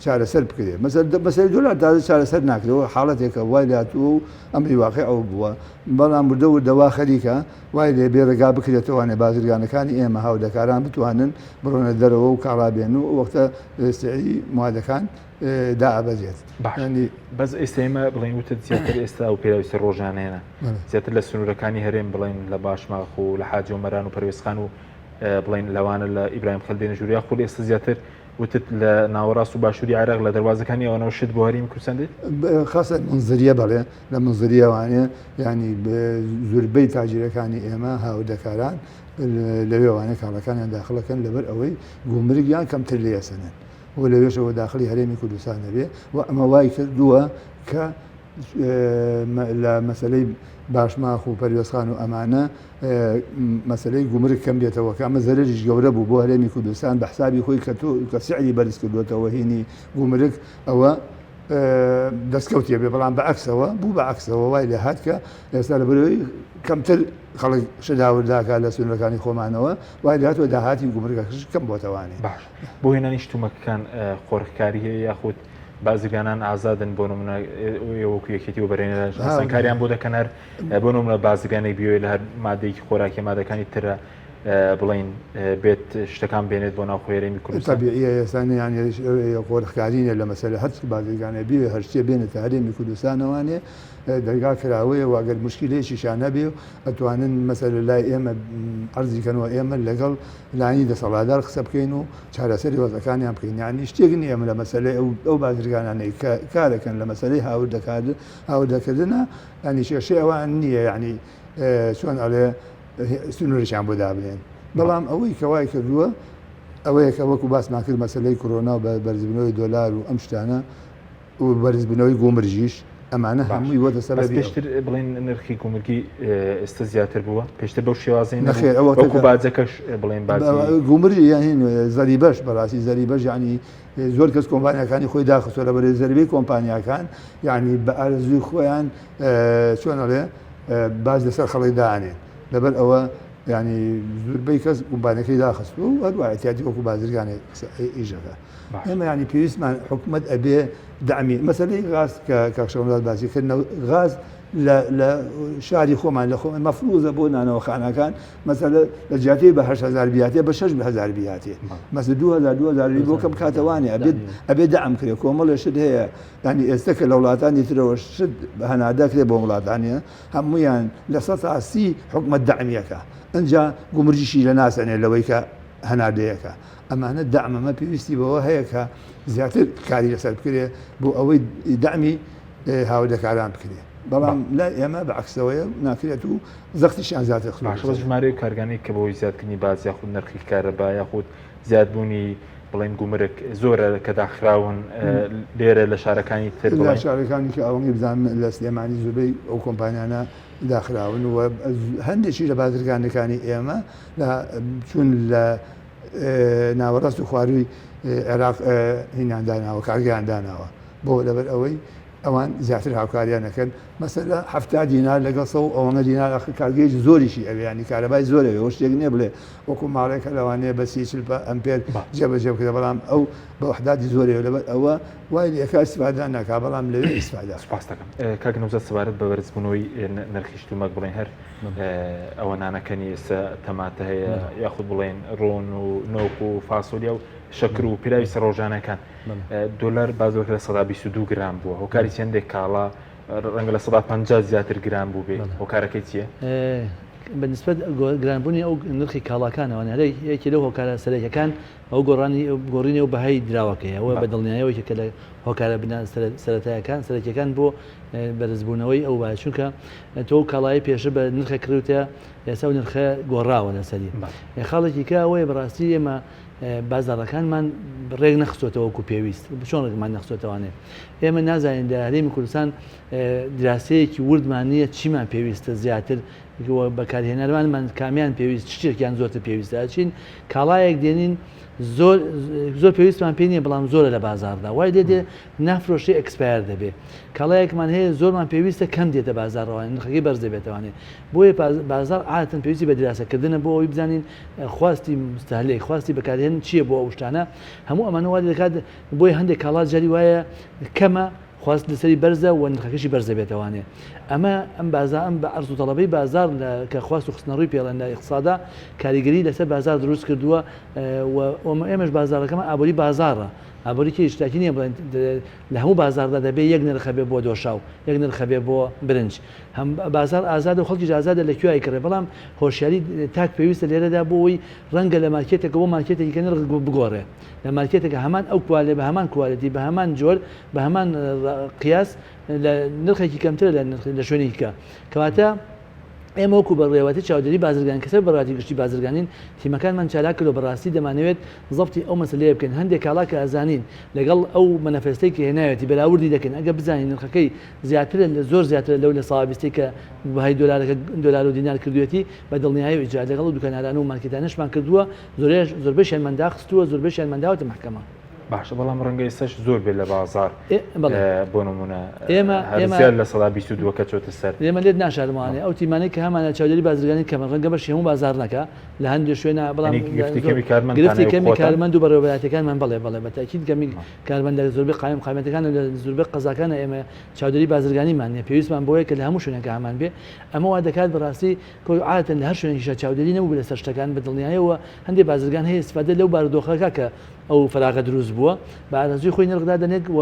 چارەسەر بکرێت مەسەر مەسەر دۆلار تازە چارەسەر ناکرێەوە حاڵەتێکە وای لاتووە و ئەمری واقع ئەو بووە بەڵام وردە وردەوا خەریکە وای لێ بێ ڕێگا بکرێتەوانێ بازرگانەکانی ئێمە هاودەکاران بتوانن بڕۆنە دەرەوە و کاڵا بێن و وەختە سعری موادەکان دائەبەزێت. باش بەس ئێستا ئێمە بڵێن وتت زیاتر ئێستا ئەو پێداویستە ڕۆژانەیەە زیاتر لە سنوورەکانی هەرێم بڵێن لە باشماخ و لە حاجی ئۆمەران و پەروێزخان و بڵێن لەوانە لە ئیبراهیم خەلیل دێنە ژوور یاخود ئێستا زیاتر وتت لە ناوەڕاست و باشووری عێراق لە دەروازەکانی ئەوانەوە شت بۆ هەرێمی کوردستان دێت؟ خاصە منزریە بەڵێ لە منزریەوانێ ینی زوربەی تاجیرەکانی ئێمە هاوردەکاران لەوێوانە کاڵەکانیان داخڵەکەن لەبەر ئەوەی گومرگیان کەمتر لێسەنن و لەوێشەوە داخڵی هەرێمی کوردستان دەبێ و ئەمە وای کردووە کە لە مەسلەی باشماخ و پەروێزخان و ئەمانە مەسلەی گومرگ کەم بێتەوە کە ئەمە زەرەریش گەورە بوو بۆ هەرێمی کوردستان بە حسابی خۆی کە تۆ کە سعری بەرز کردوێتەوە هینی گومرگ ئەوە دەستکەوتێ بێ بەڵام بە عەکسەوە بوو بە عەکسەوە وای لێ هات کە ئێستا لە بەرەوەی کەمتر خەڵک شداورداکە لە سنوورەکانی خۆمانەوە وای لێ هاتووە داهاتی گومرگەکەش کەم بۆتەوانێ باش بۆ هێنانی شتومەکەکان قۆرخکاری هەیە یاخود بازرگانان ئازادن بۆ نمونە وەکو یەکێتی و بەرێنەران ئاسانکاریان بۆ دەکەن هەر بۆ نمونە بازرگانێک بیەوێت لە هەر مادەیەکی خۆراکی مادەکانی ترە. بڵین بێت شتەکان بێنێت بۆ ناو خۆێرەمی کوردستان؟ تەبیعیە ئێستا یان قۆرخکاری نیە لە مەسەلە هەرچ بازرگانێ بێ هەرچیە بێنێتە هەرێمی کوردستانەوانێ دەرگا کراوەیە و ئەگەر مشکلەیەکیشیان هەبێ ئەتوانن مەسەلە لای ئێمە عەرزی کەن و ئێمە لەگەڵ لایەنی دەسەڵاتدار قسە بکەین و چارەسەری وەزعەکانیان بکەین یانی شتێک نییە ئێمە لە مەسەلەی ئەو ئەو بازرگانانەی کە کارەکەن لە مەسەلەی هاوردەکار هاوردەکردنە یانی کێشەی ئەوان نییە یانی چۆن ئەڵێ سنوورێکیان بۆ دابنێن بەڵام ئەوەی کە وای کردووە ئەوەیە کە وەکو باسمان کرد مەسەلەی کۆرۆنا و بەرزبوونەوەی دۆلار و ئەم شتانە و بەرزبوونەوەی گومرگیش ئەمانە هەمووی بۆتە بەس سەبەبی ئەو. پێشتر بڵێن نرخی گومرگی ئێستا زیاتر بووە پێشتر بەو شێوازەی نەبوو نەخێر ئەوە وەکو باجەکەش بڵێن باجی گومرگی یان هین زەریبەش بەڕاستی زەریبەش یعنی زۆر کەس کۆمپانیاکانی خۆی داخستوە لە بەرەی زەربەی کۆمپانیاکان یعنی بە ئارەزووی خۆیان چۆن ئەڵێ باج لەسەر خەڵک دانێن لەبەر ئەوە یعنی زۆربەی کەس کۆمپانیەکەی داخستوە و هەروە احتیاجی وەکو بازرگانێک ئیشەکە ئێمە ینی پێویستمان حکومت ئەبێ دەعمی مەسەلەی غاز کە کاک شەمزاد باسی کرد غاز لە شاری خۆمان لە خۆمان مەفروزە بۆ نانەوەخانەکان مەسەلە لە جیاتی بە 8000 بیاتێ بە 6000 بیاتێ مەسە 2000 2000 بۆ کەم کاتەوانێ ئەبێت ئەبێ دەعم کرێ کۆمەڵێ شت هەیە ینی ئێستا کە لە وڵاتانی ترەوە شت هەنادە کرێ بۆ وڵاتانە هەمویان لە 130 حکومت دەعمیەکە ئەجا گومرجیشی لە ناسەنێ لەوەی کە هەناردەیەکە ئەمانە دەعمەمە پێویستی بەوە هەیە کە زیاتر کاری لەسەر بکرێ بۆ ئەوەی دەعمی هاوردەکاران بکرێ بەڵام لای ئێمە بە عکسەوەیە ناکرێت و زەختیشیان زیاتر خستووەتە باشە بەس سەر. ژمارەی کارگانەی کە بەهۆی زیادکردنی باج یاخود نرخی کارەبا یاخود زیادبوونی بڵێن گومرگ زۆرە کە داخراون لێرە لە شارەکانی تر لە بڵێن شارەکانی کە ئەوەنگی بزانم لە سلێمانی زۆربەی ئەو کۆمپانیانە داخراون و هەندێکی لە بازرگانەکانی ئێمە لە چوون لە ناوەڕاست و خوارووی عێراق هینیان داناوە کارگەیان داناوە بۆ لەبەر ئەوەی ئەوان زیاتر هاوکاریان ئەکەن مەسەلە حەفتا دینار لەگەڵ سەو ئەوەنە دینار ئەخر کارگەیەکی زۆریشی ئەوێ ینی کارەبای زۆر ئەوێ شتێک نییە بڵێ وەکو ماڵێکە لەوانەیە بە سی چل ئەمپێر جێبەجێ بکرێ بەڵام ئەو بە وەحداتی زۆرێ لەبەر ئەوە وای لێکا ئیسفادە ناکا بەڵام لەوێ ئیسفادە سپاس دەکەم کاک نەوزاد سەبارەت بە بەرزبوونەوەی نرخی شتومەک بڵێن هەر ئەوە نانەکەنی ئێستا تەماتە هەیە یاخود بڵێن ڕۆن و نۆک و فاسۆلیا و شەکر و پیراوی سەرۆژانەکان دۆلار بازۆک لە 122 گرام بووە هۆکاری چندێک کاڵا ڕەنگە لە 150 زیاتر گران بوو بێ هۆکارەکەی چییە؟ بەنسبەت گرانبوونی ئەو نرخی کاڵاکانەوە هەرە یەکێ لەو هۆکارە سەرەکیەکان ئەو گۆڕانی گۆڕینی و بەهای دراوەکەیە ئەوە بە دڵنیایەوە یەکێکە لە هۆکارە بنا سەرەتایەکان سەرەکیەکان بۆ بەرزبوونەوەی ئەو بایە چونکە تۆ کاڵای پێشتر بە نرخە کڕیوتە ئێستا ئەو نرخە گۆڕاوە لەسەری خاڵێکی کە ئەوەیە بەڕاستی ئێمە بازاڕەکانمان ڕێک نەخستۆتەوە وەکو پێویست چۆن ڕێکمان نەخستۆتەوانێ ئێمە نازانین لە هەرێمی کوردستان دراسەیەکی وردمان نییە چیمان پێویستە زیاتر بەکارهێنەرانمان کامیان پێویست شتێکیان زۆرتر پێویستە ئەچین کاڵایەک دێنین زۆر زۆر پێویستمان پێ نییە بەڵام زۆرە لە بازاردا وای لێ دێ نافرۆشێ expire دەبێ کاڵایەکمان هەیە زۆرمان پێویستە کەم دێتە بازارەوە نرخەکەی بەرز دەبێتەوانێ بۆیە بازار عادەتەن پێویستی بە دراسەکردنە بۆ ئەوەی بزانین خواستی مستهلک خواستی بەکارهێن چییە بۆ ئەو شتانە هەموو ئەمانە وا دەکات بۆیە هەندێک کاڵا جاری وایە کەمە خواست لەسەری بەرزە و نرخەکەشی بەرز دەبێتەوانێ ئەمە ئەم بازا ئەم بە عەرز و تەڵەبەی بازار لە کە خواست و خستنەڕووی پێڵێن لە ئیقتسادا کاریگەری لەسەر بازار دروست کردووە و ئێمەش بازارەکەمان ئابووری بازاڕە ئابووری کێ شتاکی نییە بڵێن لە هەموو بازاردا دەبێ یەک نرخ هەبێ بۆ دۆشاو یەک نرخ هەبێ بۆ برنج هەم بازار ئازادە و خەڵکیش ئازادە لە کوێ ئەیکڕێ بەڵام هۆشیاری تاک پێویستە لێرەدا بۆ ئەوەی ڕەنگە لە مارکێتێکەوە بۆ مارکێتێکی کە نرخ بگۆڕێ لە مارکێتێکە هەمان ئەو کوالێ بە هەمان quality بە هەمان جۆر بە هەمان قیاس لە نرخێکی کەمترە لە نرخ لە شوێنێکی کە کەواتە ئێمە وەکو بەڕێوەتی چاودێری بازرگانی کە سەر بەڕێوەتی گشتی بازرگانین تیمەکانمان چالاک کردوە بەڕاستی دەمانەوێت زەبتی ئەو مەسەلەیە بکەین هەندێک کاڵا کە ئەزانین لەگەڵ ئەو مەنەفێستەی کە هێناوێتی بەراوردی دەکەین ئەگەر بزانین نرخەکەی زیاترە لە زۆر زیاترە لەو لە ساوا بیستەی کە بەهای دۆلارەکە دۆلار و دینار کردوێتی بە دڵنیایی و ئیجرا لەگەڵ ئەو دوکانداران و مارکێتانەشمان کردووە زۆرێش زۆربەشیانمان داخستووە زۆربەشیانمان داوەتە مەحکەمە. باشە بەڵام ڕەنگە ئێستاش زۆر بێت لە بازاڕ بۆ نمونە ئێمە زیاد 22% کە چۆتە سەر. ئێمە لێت ناشارمەوانێ ئەو تیمانەی کە هەمانە چاودێری بازرگانی کەمن ڕەنگە بەشی هەموو بازاڕ نەکا لە هەندێ شوێنا بەڵام گرفتی کەمی کارمەند و بەڕێوەبەرایەتیەکانمان بەڵێ بەڵێ بە تەئکید کەمی کارمەند لە زۆربەی قایم قامیەتەکان و لە زۆربەی قەزاکانە ئێمە چاودێری بازرگانیمان نیە پێویستمان بەوەیە کە لە هەموو شوێنێکا هەمان بێ ئەمە وا دەکات بەڕاستی کۆی عادەتەن لە هەر شوێنێکیشا چاودێری نەبووبێ لەسەر شتەکان بە دڵنیایەوە هەندێ بازرگان هەیە ئیستفادە لەو بارودۆخە کا کە ئەو فەراغە دروست بووە بە ئارەزووی خۆی نرخ دادەنێت و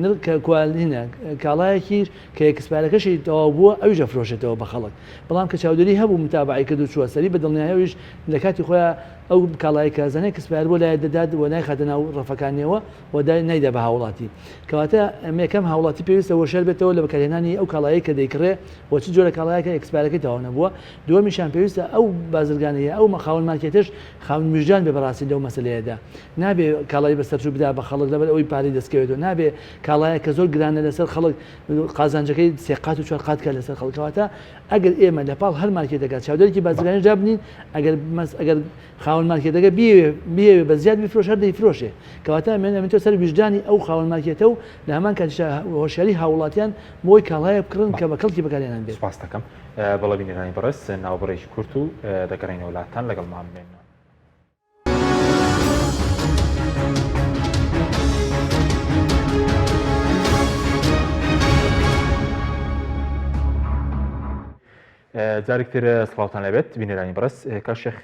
نرخ کە کوالینە کاڵایەکیش کە expire ەکەشی تەواو بووە ئەویش ئەفرۆشێتەوە بە خەڵک بەڵام کە چاودێری هەبوو متابەعەی کرد و چووە سەری بە دڵنیایەویش لە کاتی خۆیا ئەو کاڵایەی کە ئەزانێت expire بووە لایە دەدات و نایخاتە ناو ڕەفەکانیەوە و نایدا بە هاوڵاتی. کەواتە یەکەم هاوڵاتی پێویستە هۆشیار بێتەوە لە بەکارهێنانی ئەو کاڵایەی کە دەیکڕێ و چ جۆرە کاڵایەکە expire ەکەی تەواو نەبووە. دووەمیشیان پێویستە ئەو بازرگانە یا ئەو خاوەن مارکێتەش خاوەن ویژدان بێ بەڕاستی لەو مەسەلەیەدا. نابێ کاڵای بەسەرچوو بدا بە خەڵک لەبەر ئەوەی پارەی دەستکەوێتەوە. نابێ کاڵایەک کە زۆر گرانە لەسەر خەڵک قازانجەکەی سێ قات و چوار قات کات لەسەر خەڵک. کەواتە ئەگەر ئێمە لە پاڵ هەر مارکێتێکا چاودێرێکی بازرگانیش دابنین ئەگەر ئەگەر خاوەن مارکێتەکە بیەوێ بیەوێ بە زیاد بیفرۆشێ هەر دەیفرۆشێ کەواتە ئەمێن ئەمێنێتەوە سەر ویژدانی ئەو خاوەن مارکێتە و لە هەمان کاتیشا هۆشیاری هاووڵاتیان بۆی کاڵایەک بکڕن کە بە کەڵکی بەکارهێنان بێت. سوپاست دەکەم. بەڵێ بینەرانی بەڕێز ناوبڕێکی کورت و دەگەڕێینەوە لاتان لەگەڵمان بمێننەوە. جارێک تر سڵاوتان لێبێت بینەرانی بەڕێز کاک شێخ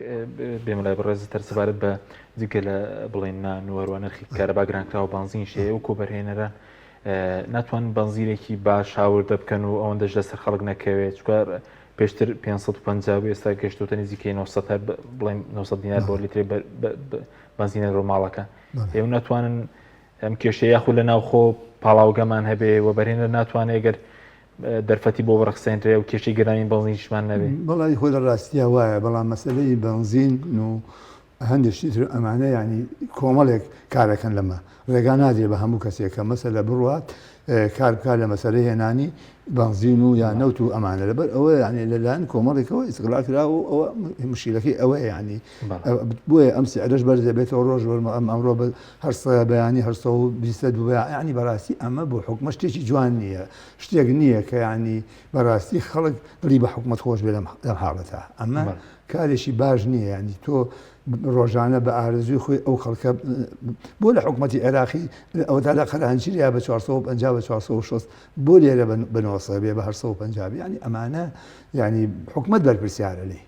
بێمە لای بەڕێز تر سەبارەت بە جگە لە بڵێن نان و هەروە نرخی کارەبا گرانکراوە بەنزین شەیە و کۆبەرهێنەران ناتوان بەنزینێکی باش هاوردە بکەن و ئەوەندەش لەسەر خەڵک نەکەوێت چکار پێشتر 550 بوو ئێستا گەشتوتە نزیکەی 900 هەر بڵێن 900 دینار بۆ لیترێ بەنزینە ڕۆماڵەکە ئێوە ناتوانن ئەم کێشەیە یاخود لە ناوخۆ پاڵاوگەمان هەبێ وەبەرهێنەر ناتوانێت گەر دەرفەتی بۆ بڕەخسێنرێ و کێشەی گرانی بەنزینیشمان نەبێ. وەڵایی خۆ لە ڕاستیا وایە بەڵام مەسەلەی بەنزین و هەندێک شتی تر ئەمانە یانی کۆمەڵێک کارەکەن لەمە ڕێگا نادرێ بە هەموو کەسێک کە مەسەلە بڕوات کار بکات لە مەسەلەی هێنانی بەنزین و یا نەوت و ئەمانە لەبەر ئەوە یانی لەلایەن کۆمەڵێکەوە ئیستغلال کرا و ئەوە مشکیلەکەی ئەوەیە یانی بۆیە ئەم سعرەش بەرز دەبێتەوە ڕۆژ وەرمە ئەم ئەمڕۆ بە هەر سە بەیانی هەر سە و بیستە دوو بەیان یانی بەڕاستی ئەمە بۆ حکومەت شتێکی جوان نییە شتێک نییە کە یانی بەڕاستی خەڵک دڵی بە حکومەت خۆش بێ لەم لەم حاڵەتە ئەمە کارێکی باش نییە یانی تۆ ڕۆژانە بە ئارەزووی خۆی ئەو خەڵکە بۆ لە حکومەتی عێراقی ئەوەتا لە قەرانچیریا بە 450 بە 460 بۆ لێرە بە 900 بێ بە 850 بێ یانی ئەمانە یانی حکومەت بەرپرسیارە لێی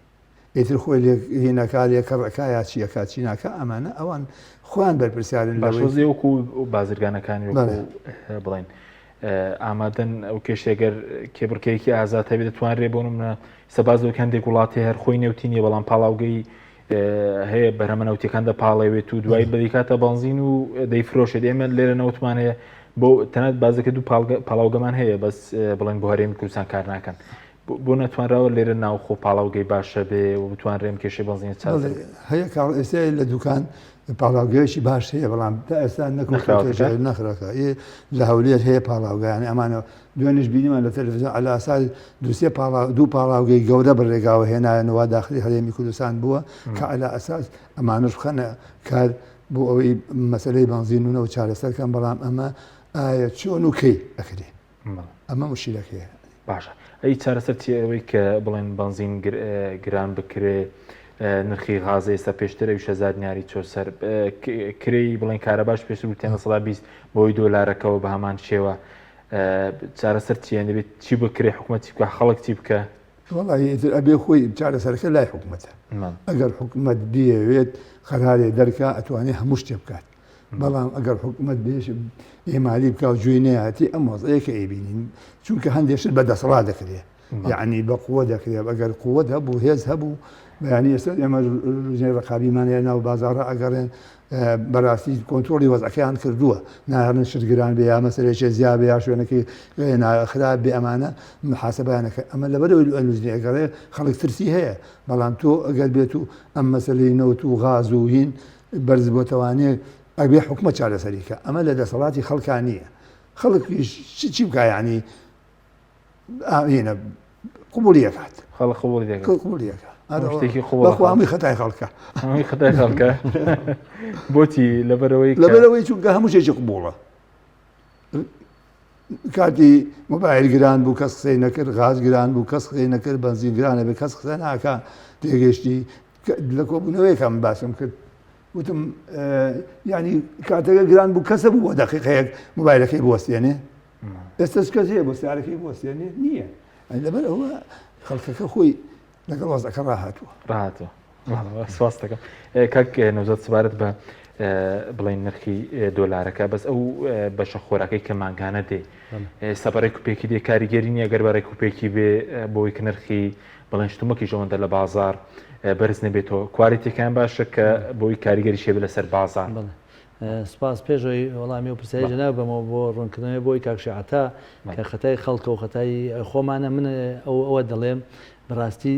ئیتر خۆی لێ هینەکا لێ کەڕەکا یا چی ئەکا چی ناکا ئەمانە ئەوان خۆیان بەرپرسیارن لەوەی. باشە وەکو بازرگانەکانی وەکو بڵێن ئامادەن ئەو کێشەیە گەر کێبڕکێیەکی ئازاد هەبێت دەتوانرێ بۆ نمونە سەباز وەک هەندێک وڵاتی هەر خۆی نەوتی نییە بەڵام پاڵاوگەی هەیە بەرهەمە نەوتیەکان دەپاڵێوێت و دوای بەدیکاتە بەنزین و دەیفرۆشێت ئێمە لێرە نەوتمان هەیە بۆ تەنات بازەکە دوو پاڵاوگەمان هەیە بەس بڵێن بۆ هەرێمی کوردستان کار ناکەن بۆ نەتوانراوە لێرە ناوخۆ پاڵاوگەی باشە بێ و بتوانرێ ئەم کێشەی بەنزینە چارەسەر بکرێت؟ هەیە کاڵ ئێستا لە دوکان پاڵاوگەیەکی باش هەیە بەڵام تا ئێستا نەکەوتووەتە نەخراوەتە ئێ لە هەولێر هەیە پاڵاوگە یانی ئەمانە دوێنیش بینیمان لە تەلەفزیۆن عەلا ئەساس دوو سێ پاڵا دوو پاڵاوگەی گەورە بە ڕێگاوە هێنایانەوە داخلی هەرێمی کوردستان بووە کە عەلا ئەساس ئەمانەش بخەنە کار بۆ ئەوەی مەسەلەی بەنزین و نەوت چارەسەر کەن بەڵام ئەمە ئایا چۆن و کەی ئەکرێ ئەمە مشکیلەکەیە. باشە ئەی چارەسەر چیە ئەوەی کە بڵێن بەنزین گران بکرێ نرخی غازە ئێستا پێشتر ئەویش هەزار دیناری چۆ سەر کرێی بڵێن کارەباش پێشتر وتیان 20% بۆی دۆلارەکەەوە بە هەمان شێوە چارەسەر چیە دەبێت چی بکرێ حکوومەت چی بکە خەڵک چی بکە وەڵی ئیتر ئەبێ خۆی چارەسەرەکە لای حکوومەتە ئەگەر حکوومەت بیەوێت قەرارێ دەرکا ئەتوانێ هەموو شتێ بکات بەڵام ئەگەر حکومەت بێش ئیهمالی بکا و گوێی نەیاتی ئەم وەزعەیە کە ئەیبینین چونکە هەندێک شت بە دەسەڵات دەکرێ یعنی بە قووە دەکرێت ئەگەر قووەت هەبوو هێز هەبوو بەیانی ئێستا ئێمە لجنەی ڕقابیمان هەیە ناو بازاڕە ئەگەڕێن بەڕاستی کۆنترۆڵی وەزعەکەیان کردووە ناهێڵن شت گران بێ یا مەسەلەیەکی زیا بێ یا شوێنەکەی خراپ بێ ئەمانە محاسبەیانەکە ئەمە لەبەرەوەی لجنەی ئەگەڕێ خەڵک ترسی هەیە بەڵام تۆ ئەگەر بێت و ئەم مەسەلەی نەوت و غاز و هین بەرز بۆتەوانێ ئەبێ حکومەت چارەسەری کە ئەمە لە دەسەڵاتی خەڵکا نییە خەڵکیش چی بکا یعنی ئاینە. قبوڵی ئەکات. خەڵک قبوڵی دەکات. قبوڵی ئەکات. هەموو شتێکی قبوڵ بەخوا هەمووی خەتای خەڵکە. هەمووی خەتای خەڵکە. بۆچی لەبەرەوەی لەبەرەوەی چونکە هەموو شتێکی قبوڵە. کاتی مۆبایل گران بوو کەس قسەی نەکرد، غاز گران بوو کەس قسەی نەکرد، بەنزین گرانە بێ کەس قسە ناکا تێگەشتی لە کۆبوونەوەیەکە من باسم کرد وتم یعنی کاتەکە گران بوو کەسە بوو بۆ دەقیقەیەک مۆبایلەکەی بوەستێنێ ئێستاش کەس هەیە بۆ سیارەکەی بوەستێنێ نییە لەبەر ئەوە خەڵکەکە خۆی لەگەڵ وەزعەکە ڕاهاتووە ڕاهاتووە سپاس دەکەم کاک نەوزاد سەبارەت بە بڵێن نرخی دۆلارەکە بەس ئەو بەشە خۆراکەی کە مانگانە دێ ئێستا بە ڕێکوپێکی دێ کاریگەری نییە گەر بە ڕێکوپێکی بێ بۆی کە نرخی بڵێن شتومەکیش ئەوەندە لە بازار بەرز نەبێتەوە کوالێتیەکان باشە کە بۆی کاریگەری شێ لەسەر بازار. سپاس پێش ئەوەی وەڵامی ئەو پرسیارەی جەناب بەمەوە بۆ ڕوونکردنەوەی بۆی کاک شێخ عەتا کە خەتای خەڵکە و خەتای خۆمانە من ئەو ئەوە دەڵێم بەڕاستی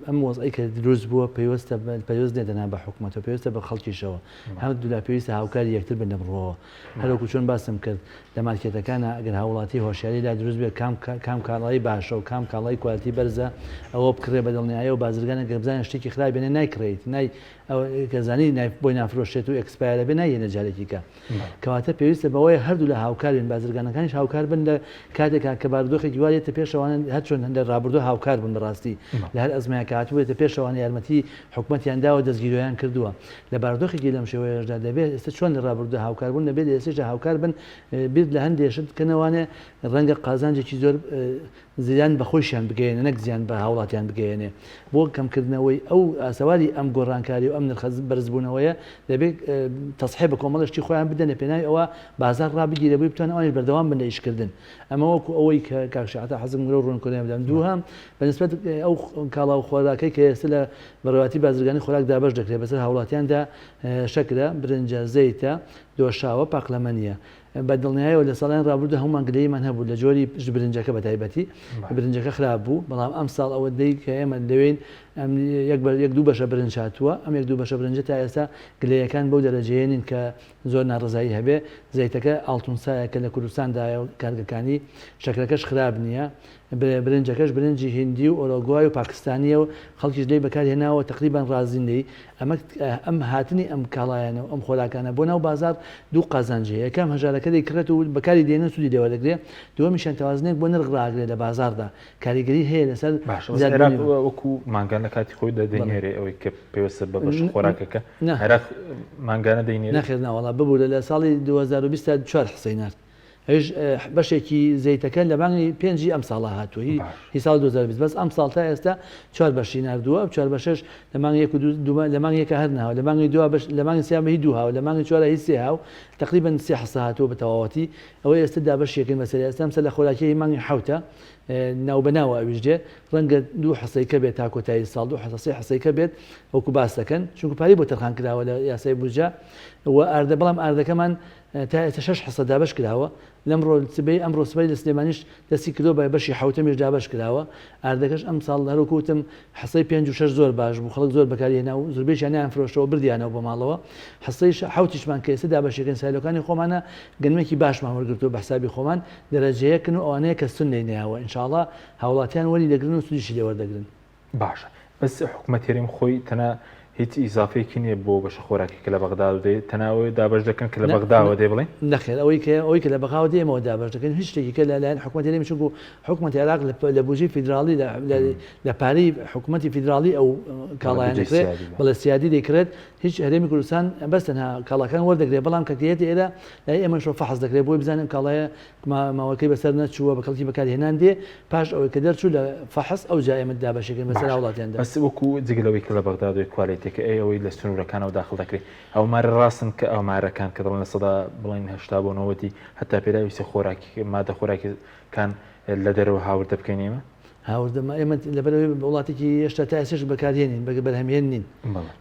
ئەم وەزعەی کە دروست بووە پەیوەستە پەیوەست نیە تەنها بە حکومەتەوە پەیوەستە بە خەڵکیشەوە هەردوولا پێویستە هاوکاری یەکتر بن لەم ڕووەوە هەروەکو چۆن باسم کرد لە مارکێتەکانا ئەگەر هاووڵاتی هۆشیاری لا دروست بێت کام کام کاڵای باشە و کام کاڵای کوالتی بەرزە ئەوە بکڕێ بە دڵنیایەوە بازرگانێک گەر بزانێت شتێکی خراپ بێنێ نایکڕێیت نای ئەو کە زانی بۆی نافرۆشێت و expire ئەبێ نایهێنێ جارێکی کە. کەواتە پێویستە بەوەیە هەردوولا هاوکار بین بازرگانەکانیش هاوکار بن لە کاتێکا کە بارودۆخێکی وا دێتە پێشەوانە هەرچۆن لە ڕابردوو هاوکار بوون بەڕاستی لە هەر ئەزمەیە کە هاتبووێتە پێشەوانە یارمەتی حکومەتیان داوە دەستگیرۆیان کردووە لە بارودۆخێکی لەم شێوەیەشدا دەبێت ئێستا چۆن لە ڕابردوودا هاوکار بوون دەبێت لە ئێستەشدا هاوکار بن بیر لە هەندێ شت بکەنەوانێ ڕەنگە قازانجێکی زۆر زیان بە خۆیشیان بگەیەنێ نەک زیان بە هاوڵاتیان بگەیەنێ. بۆ کەمکردنەوەی ئەو ئاسەواری ئەم گۆڕانکاری و ئەم نرخە بەرزبوونەوەیە دەبێ تەسحێ بە کۆمەڵێ شتی خۆیان بدەن لە پێناوی ئەوە بازاڕ ڕابگیرێ بۆی بتوانن ئەوانیش بەردەوام بن لە ئیشکردن. ئەمە وەکو ئەوەی کە کاک شێخ عەتا حەزم لەو ڕوونکردنەوەیە بدەم. دووهەم بە نسبەت ئەو کاڵا و خۆراکەی کە ئێستا لە بەڕێوەبەرایەتی بازرگانی خۆراک دابەش دەکرێت بەسەر هاوڵاتیاندا شەکرە، برنجە، زەیتە، دۆشاوە، پاقلەمەنییە. بە دڵنیایەوە لە ساڵانی ڕابردوو هەموومان گلەییمان هەبوو لە جۆری برنجەکە بە تایبەتی برنجەکە خراپ بوو بەڵام ئەم ساڵ ئەوە دەی کە ئێمە لەوێین ئەم یەک بە یەک دوو بەشە برنج هاتووە ئەم یەک دوو بەشە برنجە تا ئێستا گلەیەکان بەو دەرەجەیە نین کە زۆر ناڕەزایی هەبێ زەیتەکە ئاڵتونسایە کە لە کوردستاندایە و کارگەکانی شەکرەکەش خراپ نییە برنجەکەش برنجی هیندی و ئۆرۆگوای و پاکستانییە و خەڵکیش لێی بەکار هێناوە تەقریبەن ڕازین لێی، ئەمە ئەم هاتنی ئەم کاڵایانە و ئەم خۆراکانە بۆ ناو بازاڕ دوو قازانج هەیە، یەکەم هەژارەکە دەیکڕێت و بەکاری دێنێ و سوودی لێ وەردەگرێ، دووەمیشیان تەوازنێک بۆ نرخ ڕائەگرێ لە بازاڕدا، کاریگەری هەیە لەسەر باشە بەس زیادبوونی عێراق وەکوو مانگانە کاتی خۆی بەڵێ. دەینێرێ ئەوەی کە پەیوەستە بە بەشە خۆراکەکە نا. عێراق مانگانە دەینێرێ؟ نەخێر ناوەڵا ببورە لە ساڵی 2020 تا چوار حسەی نارد. ئەویش بەشێکی زەیتەکە لە مانگی پێنجی ئەمساڵا هاتووە هی هی ساڵی 2020 بەس ئەمساڵ تا ئێستا چوار بەشی ناردووە ئەو چوار بەشەش لە مانگی یەک و دوو دوو لە مانگی یەکا هەر نەهاوە لە مانگی دو بەش لە مانگی سێ هی دوو هاوە لە مانگی چوارە هی سێ هاو تقریبا سێ حسە هاتووە بە تەواوەتی ئەوەی ئێستا دابەشیەکەین بەسەر ئێستا ئەمسە لە خۆراکی هی مانگی حەوتە ناوبەناوە ئەویش دێ ڕەنگە دوو حسەی کە بێت تا کۆتایی ساڵ دوو حسە سێ حسەی کە بێت وەکو باس دەکەن چونکو پارەی بۆ تەرخان کراوە لە یاسای بودجە و ئاردە بەڵام ئاردەکەمان تا ئێستا شەش حسە دابەش کراوە، لەمڕۆ سبەی ئەمڕۆ سبەی لە سلێمانیش دەستی کردووە بە بەشی حەوتەمیش دابەش کراوە، ئاردەکەش ئەمساڵ هەروەکو وتم حسەی پێنج و شەش زۆر باش بوو خەڵک زۆر بەکاری هێنا و زۆربەیشیان نەیانفرۆشتەوە بردیانەوە بۆ ماڵەوە، حسەی حەوتیشمان کە ئێستا دابەشیەکەین سایلۆکانی خۆمانە گەنمێکی باشمان وەرگرتووە بە حسابی خۆمان دەرەجە یەکن و ئەوانەیە کە سون لێی نەیاوە ان شاء اللە هاوڵاتیان وەری دەگرن و سودیشی لێ وەردەگرن. باشە بەس حکومەت هەرێم خۆی تەنها هیچ ئیزافەیەکی نیە بۆ بەشە خۆراکی کە لە بەغداوە دێ تەنها ئەوەی دابەش دەکەن کە لە بەغداوە دێ بڵێین؟ نەخێر ئەوەی کە ئەوەی کە لە بەغاوە دێ ئێمەوە دابەش دەکەین هیچ شتێکی کە لە لایەن حکومەتی هەرێمی چونکو حکومەتی عێراق لە بودجەی فیدراڵی لە لە پارەی حکومەتی فیدراڵی ئەو کاڵایانە بودجەی دەکرێت سیادی بە. بەڵێ سیادی دەیکڕێت هیچ هەرێمی کوردستان بەس تەنها کاڵاکان وەردەگرێت بەڵام کە دێتە ئێرە لای ئێمەشەوە فەحس دەکرێت بۆی بزانین ئەم کاڵایە ماوەکەی بەسەر نەچووە بە کەڵکی بەکارهێنان دێ، پاش ئەوەی کە دەرچوو لە فەحس ئەوجا ئێمە دابەشیکەین بەسەر باشە هاوڵاتیاندا. بەس وەکو جگە لەوەی کە لە بەغدادەوەی کوالێتیەکە ئەی ئەوەی لە سنوورەکانەوە داخل دەکرێ ئەومارە ڕاستن کە ئامارەکان کە دەڵێن لە بڵێن 80 بۆ نەوەدی هەتا پێداویستی خۆراکی مادە خۆراکیەکان لە دەرەوە هاوردە بکەین ئێمە؟ هاوردە ما ئێمە لەبەرئەوەی وڵاتێکی هێشتا تا ئێستاش بەکارهێنین بەرهەمهێن نین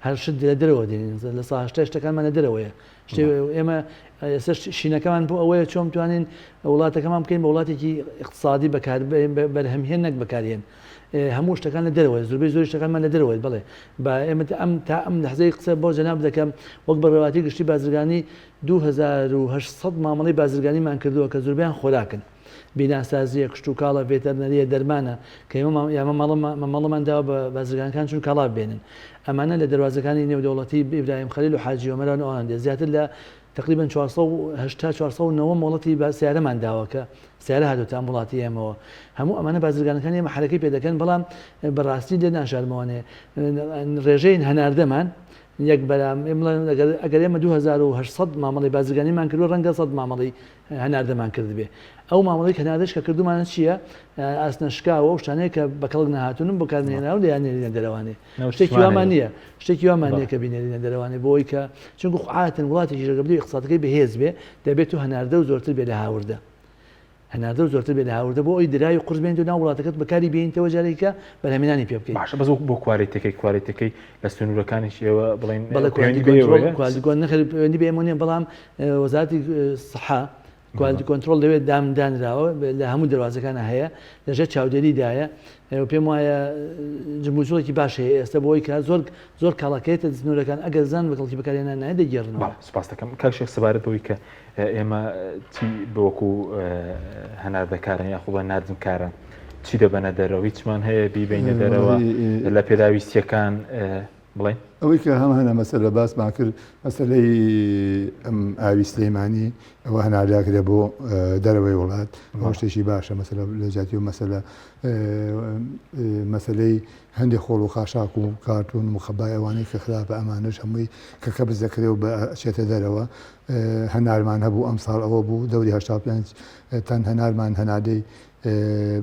هەر شت لە دەرەوە دێنین 80% شتەکانمان لە دەرەوەیە شتێ ئێمە ئێستا شینەکەمان بۆ ئەوەیە چۆن بتوانین وڵاتەکەمان بکەین بە وڵاتێکی اقتصادی بەکار بەرهەمهێن نەک بەکارهێن هەموو شتەکان لە دەرەوەی زۆربەی زۆری شتەکانمان لە دەرەوەی بڵێ با ئێمە ئەم تا ئەم لەحزەی قسە بۆ جەناب دەکەم وەک بەڕێوەبەرایەتی گشتی بازرگانی 2800 مامەڵەی بازرگانیمان کردووە کە زۆربەیان خۆراکن. بیناسازییە، کشتوکاڵە، ڤێتەرنەرییە، دەرمانە، کە ئێمە یامە مامەڵەمان داوە بە بازرگانەکان چون کاڵا ببێنن. ئەمانە لە دەروازەکانی نێودەوڵەتی ئیبراهیم خەلیل و حاجی ئۆمەران و ئەوان دێت. زیاتر لە تەقریبەن 480 490 مۆڵەتی بە سەیارەمان داوە کە سەیارە هاتۆتە ئەم وڵاتی ئێمەوە. هەموو ئەمانە بازرگانەکانی ئێمە حەرەکەی پێ دەکەن، بەڵام بە ڕاستی لێ ناشارمەوانێ ڕێژەی هەناردەمان یەک بەرام ئەگەر ئێمە 2800 مامەڵەی بازرگانیمان کردووە ڕەنگە 100 مامەڵەی هەناردەمان کردبێ. ئەو مامەڵەی کە هەناردەش کە کردوومانە چییە؟ ئاسنە شکاوە و شتانەیە کە بە کەڵک نەهاتوون و بەکار نەهێنراون دەیان نێرینە دەرەوانێ. شتێکی وامان نییە. شتێکی وامان نییە کە بینێرینە دەرەوانێ بۆ ئەوەی کە چونکو خۆ عادەتەن وڵاتێکیش ئەگەر بدەوێ ئیقتسادەکەی بەهێز بێ دەبێت تۆ هەناردە و زۆرتر بێ لە هاوردە. هەناردە و زۆرتر بێ لە هاوردە بۆ ئەوەی دراوی قورس بێنیتەوە ناو وڵاتەکەت بەکاری بێنیتەوە جارێکی کە بەرهەمهێنانی پێ بکەیت. باشە بەس بۆ کوالێتیەکەی کوالێتیەکەی لە سنوورەکانیش ئێوە بڵێن بەڵێ پەیوەندی کوالێتی بە کۆنترۆڵ ئێوەیە؟ کوالێتی کۆن نەخێر پەیوەندی بە ئێمەوە نییە بەڵام وەزارەتی سحە quality control لەوێ دام دانراوە لە هەموو دەروازەکانە هەیە لەژێر چاودێریدایە و پێم وایە جموجوڵێکی باش هەیە ئێستا بۆی کە زۆر زۆر کاڵاکەیەتە سنوورەکان ئەگەر زان بە کەڵکی بەکارهێنان نایە دەگێڕنەوە. بەڵێ سوپاس دەکەم کاک شێخ سەبارەت بەوەی کە ئێمە چی وەکو هەناردەکاران یاخود بە ناردنکاران چی دەبەنە دەرەوە هیچمان هەیە بیبینە دەرەوە لە پێداویستیەکان بڵێن ئەوەی کە هەم هەنە مەسەلە باسمان کرد مەسەلەی ئەم ئاوی سلەیمانی ئەوە هەنارداکرێ بۆ دەرەوەی وڵات ئەو شتێکی باشە مەسەلە لە جاتی و مەسەلە مەسەلەی هەندێک خۆڵ و خاشاک و کارتون و مخەبای ئەوانەی کە خراپە ئەمانەش هەمووی کە کەبز دەکرێ و ئەچێتە دەرەوە هەنارمان هەبوو ئەمساڵ ئەوە بوو دەوری 85 تەن هەنارمان هەنادەی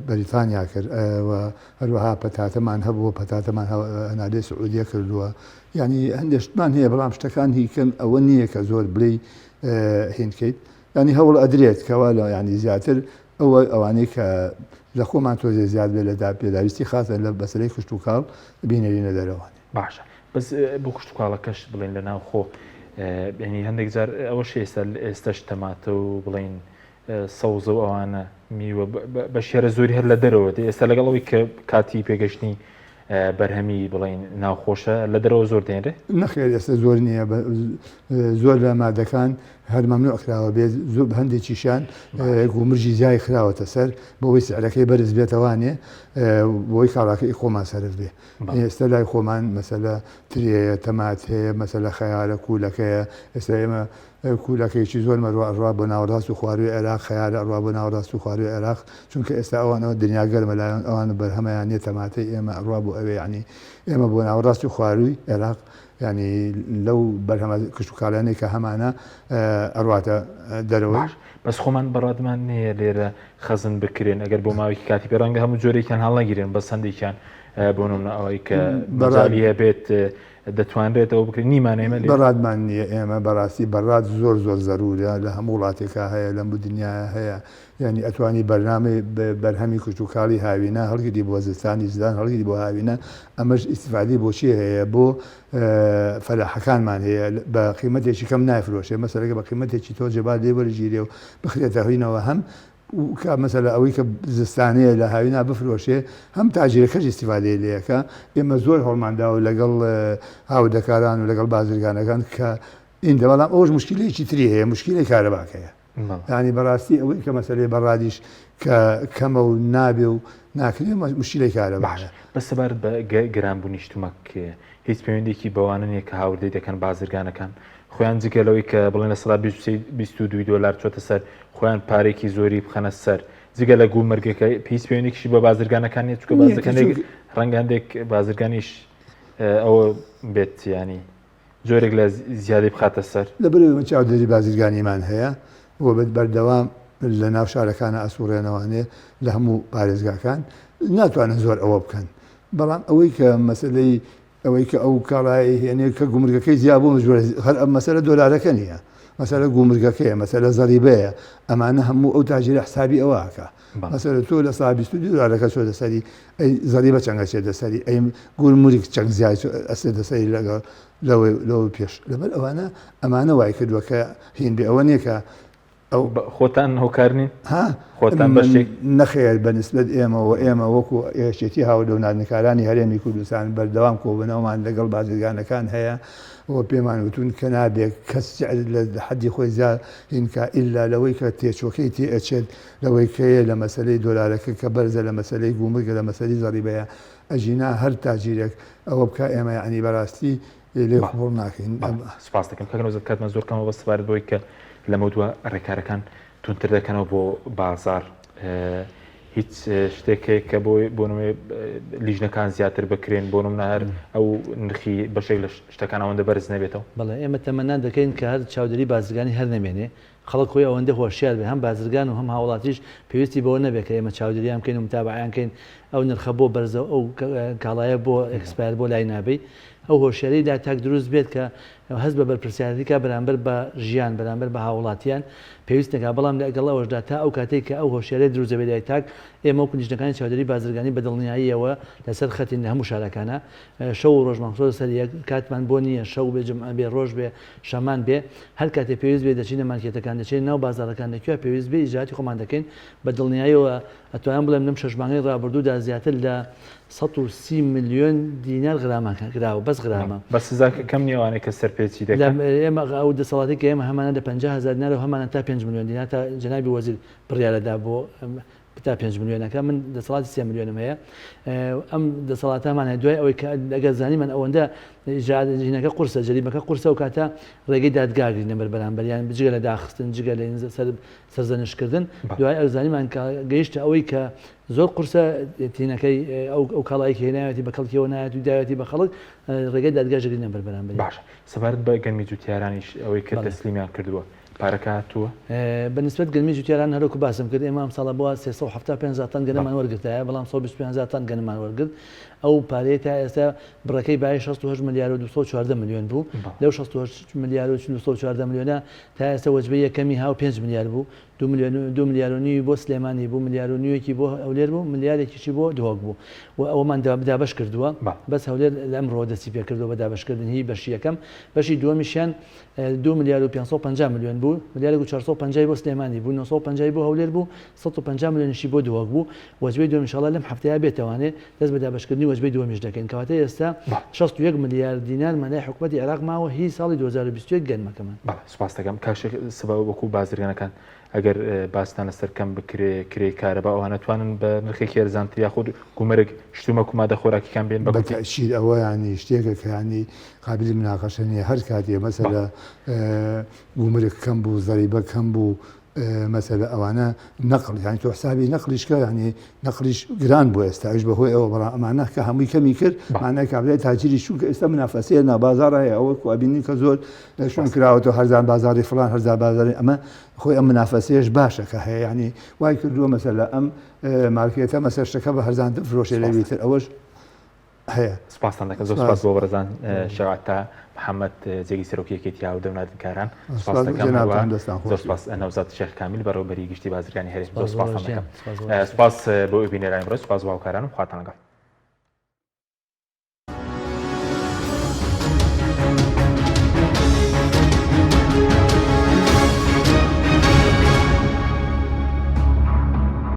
بەریتانیا کرد و هەروەها پەتاتەمان هەبووە پەتاتەمان هەنادەی سعودیە کردووە یعنی هەندێک شتمان هەیە بەڵام شتەکان هیکەم ئەوە نییە کە زۆر بڵێی هینکەیت ینی هەوڵ ئەدرێت کەوا لە ینی زیاتر ئەوە ئەوانەی کە لە خۆمان تۆزێ زیاد بێت لە دا پێداویستی خاصە لە بەسەرەی کشتوکاڵ بینەرینە دەرەوە. باشە بەس بۆ کشتوکاڵەکەش بڵێن لە ناوخۆ یعنی هەندێک جار ئەوەش ئێستا ئێستاش تەماتە و بڵین سەوزە و ئەوانە میوە بە شێرە زۆری هەر لە دەرەوە دێ ئێستا لەگەڵ ئەوەی کە کاتی پێگەشتنی بەرهەمی بڵین ناوخۆشە لە دەرەوە زۆر دێنرێ؟ نەخێر ئێستا زۆر نییە زۆر لە مادەکان هەر مەمنوع کراوە بێت زۆر هەندێکیشیان گومرگی زیای خراوەتە سەر بۆ ئەوەی سعرەکەی بەرز بێتەوانێ بۆی کاڵاکەی خۆمان سەرف بێ ئێستا لای خۆمان مەسەلە ترێیە تەمات هەیە مەسەلە خەیارە کوولەکەیە ئێستا ئێمە کوولەکەیەکی زۆر مەروە ئەڕوا بۆ ناوەڕاست و خوارووی عێراق خەیارە ئەڕوا بۆ ناوەڕاست و خوارووی عێراق چونکە ئێستا ئەوانەوە دنیا گەرمە لایان ئەوان بەرهەمەیان نیە تەماتەی ئێمە ئەڕوا بۆ ئەوێ یانی ئێمە بۆ ناوەڕاست و خوارووی عێراق یانی لەو بەرهەمە کشتوکاڵیانەی کە هەمانە ئەڕواتە دەرەوەی. باش بەس خۆمان بەڕادمان نییە لێرە خەزن بکرێن ئەگەر بۆ ماوەیەکی کاتی بێ ڕەنگە هەموو جۆرێکیان هەڵنەگیرێن بەس هەندێکیان بۆ نمونە ئەوەی کە مەجالی هەبێت دەتوانرێت ئەوە بکرێت نیمانە ئێمە لێرە. بەڕادمان نییە ئێمە بەڕاستی بەڕاد زۆر زۆر زەرورە لە هەموو وڵاتێکا هەیە لەم دنیایا هەیە یانی ئەتوانی بەرنامەی بەرهەمی کشتوکاڵی هاوینە هەڵگری بۆ زستانی زستان هەڵگری بۆ هاوینە ئەمەش ئیستیفادەی بۆ چی هەیە بۆ فەلاحەکانمان هەیە بە قیمەتێکی کەم نایفرۆشێ مەسەلەکە بە قیمەتێکی تۆزێ با لێ وەرگیرێ و بخرێتە هینەوە هەم کە مەسەلە ئەوەی کە زستانەیە لە هاوینا بفرۆشێ هەم تاجیرەکەش ئیستیفادەی لێ ئەکا ئێمە زۆر هەوڵمان داوە لەگەڵ هاوردەکاران و لەگەڵ بازرگانەکان کە ئیندە بەڵام ئەوەش مشکلەیەکی تری هەیە مشکلەی کارەباکەیە یانی بەڕاستی ئەوەی کە مەسەلەی بەڕادیش کە کەمە و نابێ و ناکرێ مشکلەی کارەبایە. باشە بەس سەبارەت بە گرانبوونی شتومەک هیچ پەیوەندیەکی بەوانە نیە کە هاوردەی دەکەن بازرگانەکان خۆیان جگە لەوەی کە بڵێن لە سەدا 22 دۆلار چۆتە سەر خۆیان پارێکی زۆری بخەنە سەر جگە لە گومرگەکە هیچ پەیوەندیەکیشی بە بازرگانەکان نیە چونکە بازرگانێک ڕەنگە هەندێک بازرگانیش ئەوە بێت ینی جۆرێک لە زیادەی بخاتە سەر. لەبەرئەوەی ئێمە چاودێری بازرگانیمان هەیە و بەردەوام لە ناو شارەکانا ئەسوڕێنەوانێ لە هەموو پارێزگاکان ناتوانن زۆر ئەوە بکەن بەڵام ئەوەی کە مەسەلەی ئەوەی کە ئەو کاڵایەی هێنێ کە گومرگەکەی زیا بوو مجبورە هەر ئەم مەسەلە دۆلارەکە نییە مەسەلە گومرگەکەیە مەسەلە زەریبەیە ئەمانە هەموو ئەو تاجیرە حسابی ئەوە ئەکا مەسەلە تۆ لە سا 22 دۆلارەکە چۆتە سەری ئەی زەریبە چەند ئەچێتە سەری ئەی گومرگ چەند زیاد ئەچێتە سەری لەگەڵ لەوەی لەوە پێش لەبەر ئەوانە ئەمانە وای کردووە کە هین بێ ئەوە نییە کە. ئەو خۆتان هۆکار نین؟ ها؟ خۆتان بەشێک؟ نەخێر بە نسبەت ئێمەوە ئێمە وەکو یەکێتی هاوردەوناردنکارانی هەرێمی کوردستان بەردەوام کۆبوونەوەمان لەگەڵ بازرگانەکان هەیە و پێمان وتوون کە نابێت کەس سعر لە حەدی خۆی زیاد هین کا ئیلا لەوەی کە تێچووەکەی تێ ئەچێت لەوەی کەیە لە مەسەلەی دۆلارەکە کە بەرزە لە مەسەلەی گومرگە لە مەسەلەی زەریبەیە ئەگینا هەر تاجیرێک ئەوە بکا ئێمە یەعنی بەراستی لێ قبوڵ ناکەین. سوپاس دەکەم کاک نەوزاد کاتمان زۆر کەمە بەس سەبارەت بەوەی کە لەمەودوا ڕێکارەکان توندتر دەکەنەوە بۆ بازاڕ هیچ شتێک هەیە کە بۆ بۆ نموونە لیژنەکان زیاتر بکرێن بۆ نمونە هەر ئەو نرخی بەشێک لە شتەکان ئەوەندە بەرز نەبێتەوە؟ بەڵێ ئێمە تەمەنا دەکەین کە هەر چاودێری بازرگانی هەر نەمێنێ خەڵک خۆی ئەوەندە هۆشیار بێ هەم بازرگان و هەم هاوڵاتیش پێویستی بەوە نەبێ کە ئێمە چاودێریان بکەین و متابەعەیان کەین ئەو نرخە بۆ بەرزە و ئەو کاڵایە بۆ expire بۆ لای نابەی ئەو هۆشیاری لای تاک دروست بێت کە هەست بە بەرپرسیارەتی کا بەرامبەر بە ژیان بەرامبەر بە هاوڵاتیان پێویست نەکا بەڵام لەگەڵ ئەوەشدا تا ئەو کاتەی کە ئەو هۆشیاریە دروست دەبێت لای تاک ئێمە وەکو لیژنەکانی چاودێری بازرگانی بە دڵنیاییەوە لەسەر خەتین لە هەموو شارەکانا شەو و ڕۆژمان خستۆتە سەر یەک، کاتمان بۆ نییە شەو بێ جومعە بێ ڕۆژ بێ شەمان بێ، هەر کاتێ پێویست بێ دەچینە مارکێتەکان، دەچینە ناو بازاڕەکان لە کوێ پێویست بێ ئیجرائاتی خۆمان دەکەین، بە دڵنیاییەوە ئەتوانم بڵێم لەم شەش مانگەی ڕابردوودا زیاتر لە 130 ملیۆن دینار غرامە کراوە بەس غرامە. بەس سزاکە کەم نییە ئەوانەی کە سەرپێچی دەکەن؟ ئێمە ئەو دەسەڵاتەی کە ئێمە هەمانە لە 50 هەزار دینارەوە هەمانە تا پێنج ملیۆن دینار تا جەنابی وەزیر بڕیارە دا بۆ تا پێنج ملیۆنەکە من دەسەڵاتی سێ ملیۆنم هەیە ئەم دەسەڵاتەمان هەیە دوای ئەوەی کە ئەگەر زانیمان ئەوەندە ژینەکە قورسە جەریمەکە قورسە و کاتە ڕێگەی دادگاگرینە بەر بەرامبەریان بجگە لە داخستن جگە لە سەر سەرزەنشکردن دوای ئەو زانیمان کە گەیشتە ئەوەی کە زۆر قورسە تینەکەی ئەو ئەو کاڵایەکی هێناوێتی بە کەڵکیەوە نایەت و داوێتی بە خەڵک ڕێگەی دادگا ژگرینە بەر بەرامبەر باشە سەبارەت بە گەنمی جوتیارانیش ئەوەی کە تەسلیمیان کردووە پارەکە هاتووە؟ بە نیسبەت گەنمی جوتیاران هەروەکو باسم کرد ئێمە ئەمساڵە بۆ 375 هەزار تەن گەنممان وەرگرتایە بەڵام 125 هەزار تەن گەنممان وەرگرت ئەو پارەیە تا ئێستا بڕەکەی بایی 68 ملیار و 214 ملیۆن بوو لەو 68 ملیار و 214 ملیۆنە تا ئێستا وەجبەی یەکەمی هاو 5 ملیار بوو دو ملیۆن دو ملیار و نیوی بۆ سلێمانی بوو ملیار و نیوێکی بۆ هەولێر بوو ملیارێکیشی بۆ دهۆک بوو و ئەوەمان دابەش کردووە بەس هەولێر لە ئەمڕۆوە دەستی پێکردووە بە دابەشکردن هی بەشی یەکەم بەشی دووەمیشیان دوو ملیار و 550 ملیۆن بوو، ملیارێک و 450 ی بۆ سلێمانی بوو، 950 ی بۆ هەولێر بوو، 150 ملیۆنیشی بۆ دهۆک بوو، وەجبەی دووەم ئینشاڵڵا لەم هەفتەیە بێتەوانێ دەست بە دابەشکردنی وەجبەی دووەمیش دەکەین، کەواتە ئێستا 61 ملیار دینارمان لای حکومەتی عێراق ماوە هی ساڵی 2021 گەنمەکەمان. بەڵێ سوپاست دەکەم کاک شێخ سبا وەکو بازرگانەکان ئەگەر باستان لەسەر کەم بکرێ کرێی کارەبا ئەوانە توانن بە نرخێکی هەرزانتر یاخود گومرگ شتومەک و مادە خۆراکیکان بێن بە بە تەئکید ئەوە یانی شتێکە کە یانی قابلی مناقەشە نییە هەر کاتێ مەسەلە گومرگ کەم بوو زەریبە کەم بوو مەسەلە ئەوانە نەقل یانی تۆ حسابی نەقلیش کە یانی نەقلیش گران بوو ئێستا ئەویش بەهۆی ئەوە بەڵام ئەمانە کە هەمووی کەمی کرد معنای کابرای تاجری چونکە ئێستا منافەسەیە نا بازاڕ هەیە ئەوە کو ئەبینین کە زۆر شوێن کراوەتەوە هەرزان بازاڕی فڵان هەرزان بازاڕی ئەمە خۆی ئەم منافەسەیەش باشە کە هەیە یعنی وای کردووە مەسەلە ئەم مارکێتە مەسەر شتەکە بە هەرزانتر فرۆشێ لەوی تر ئەوەش هەیە. سپاستان دەکەم زۆر سپاس بۆ بەڕێزان شێخ عەتا محەممەد جێگری سەرۆکی یەکێتی هاوردە و ناردنکاران سپاس دەکەم هەروەها زۆر سپاس نەوزاد شێخ کامیل بەڕێوەبەری گشتی بازرگانی هەرێم زۆر سپاستان دەکەم سپاس بۆ بینەرانی بەڕێز سپاس بۆ هاوکارانم خواتان لەگەڵ.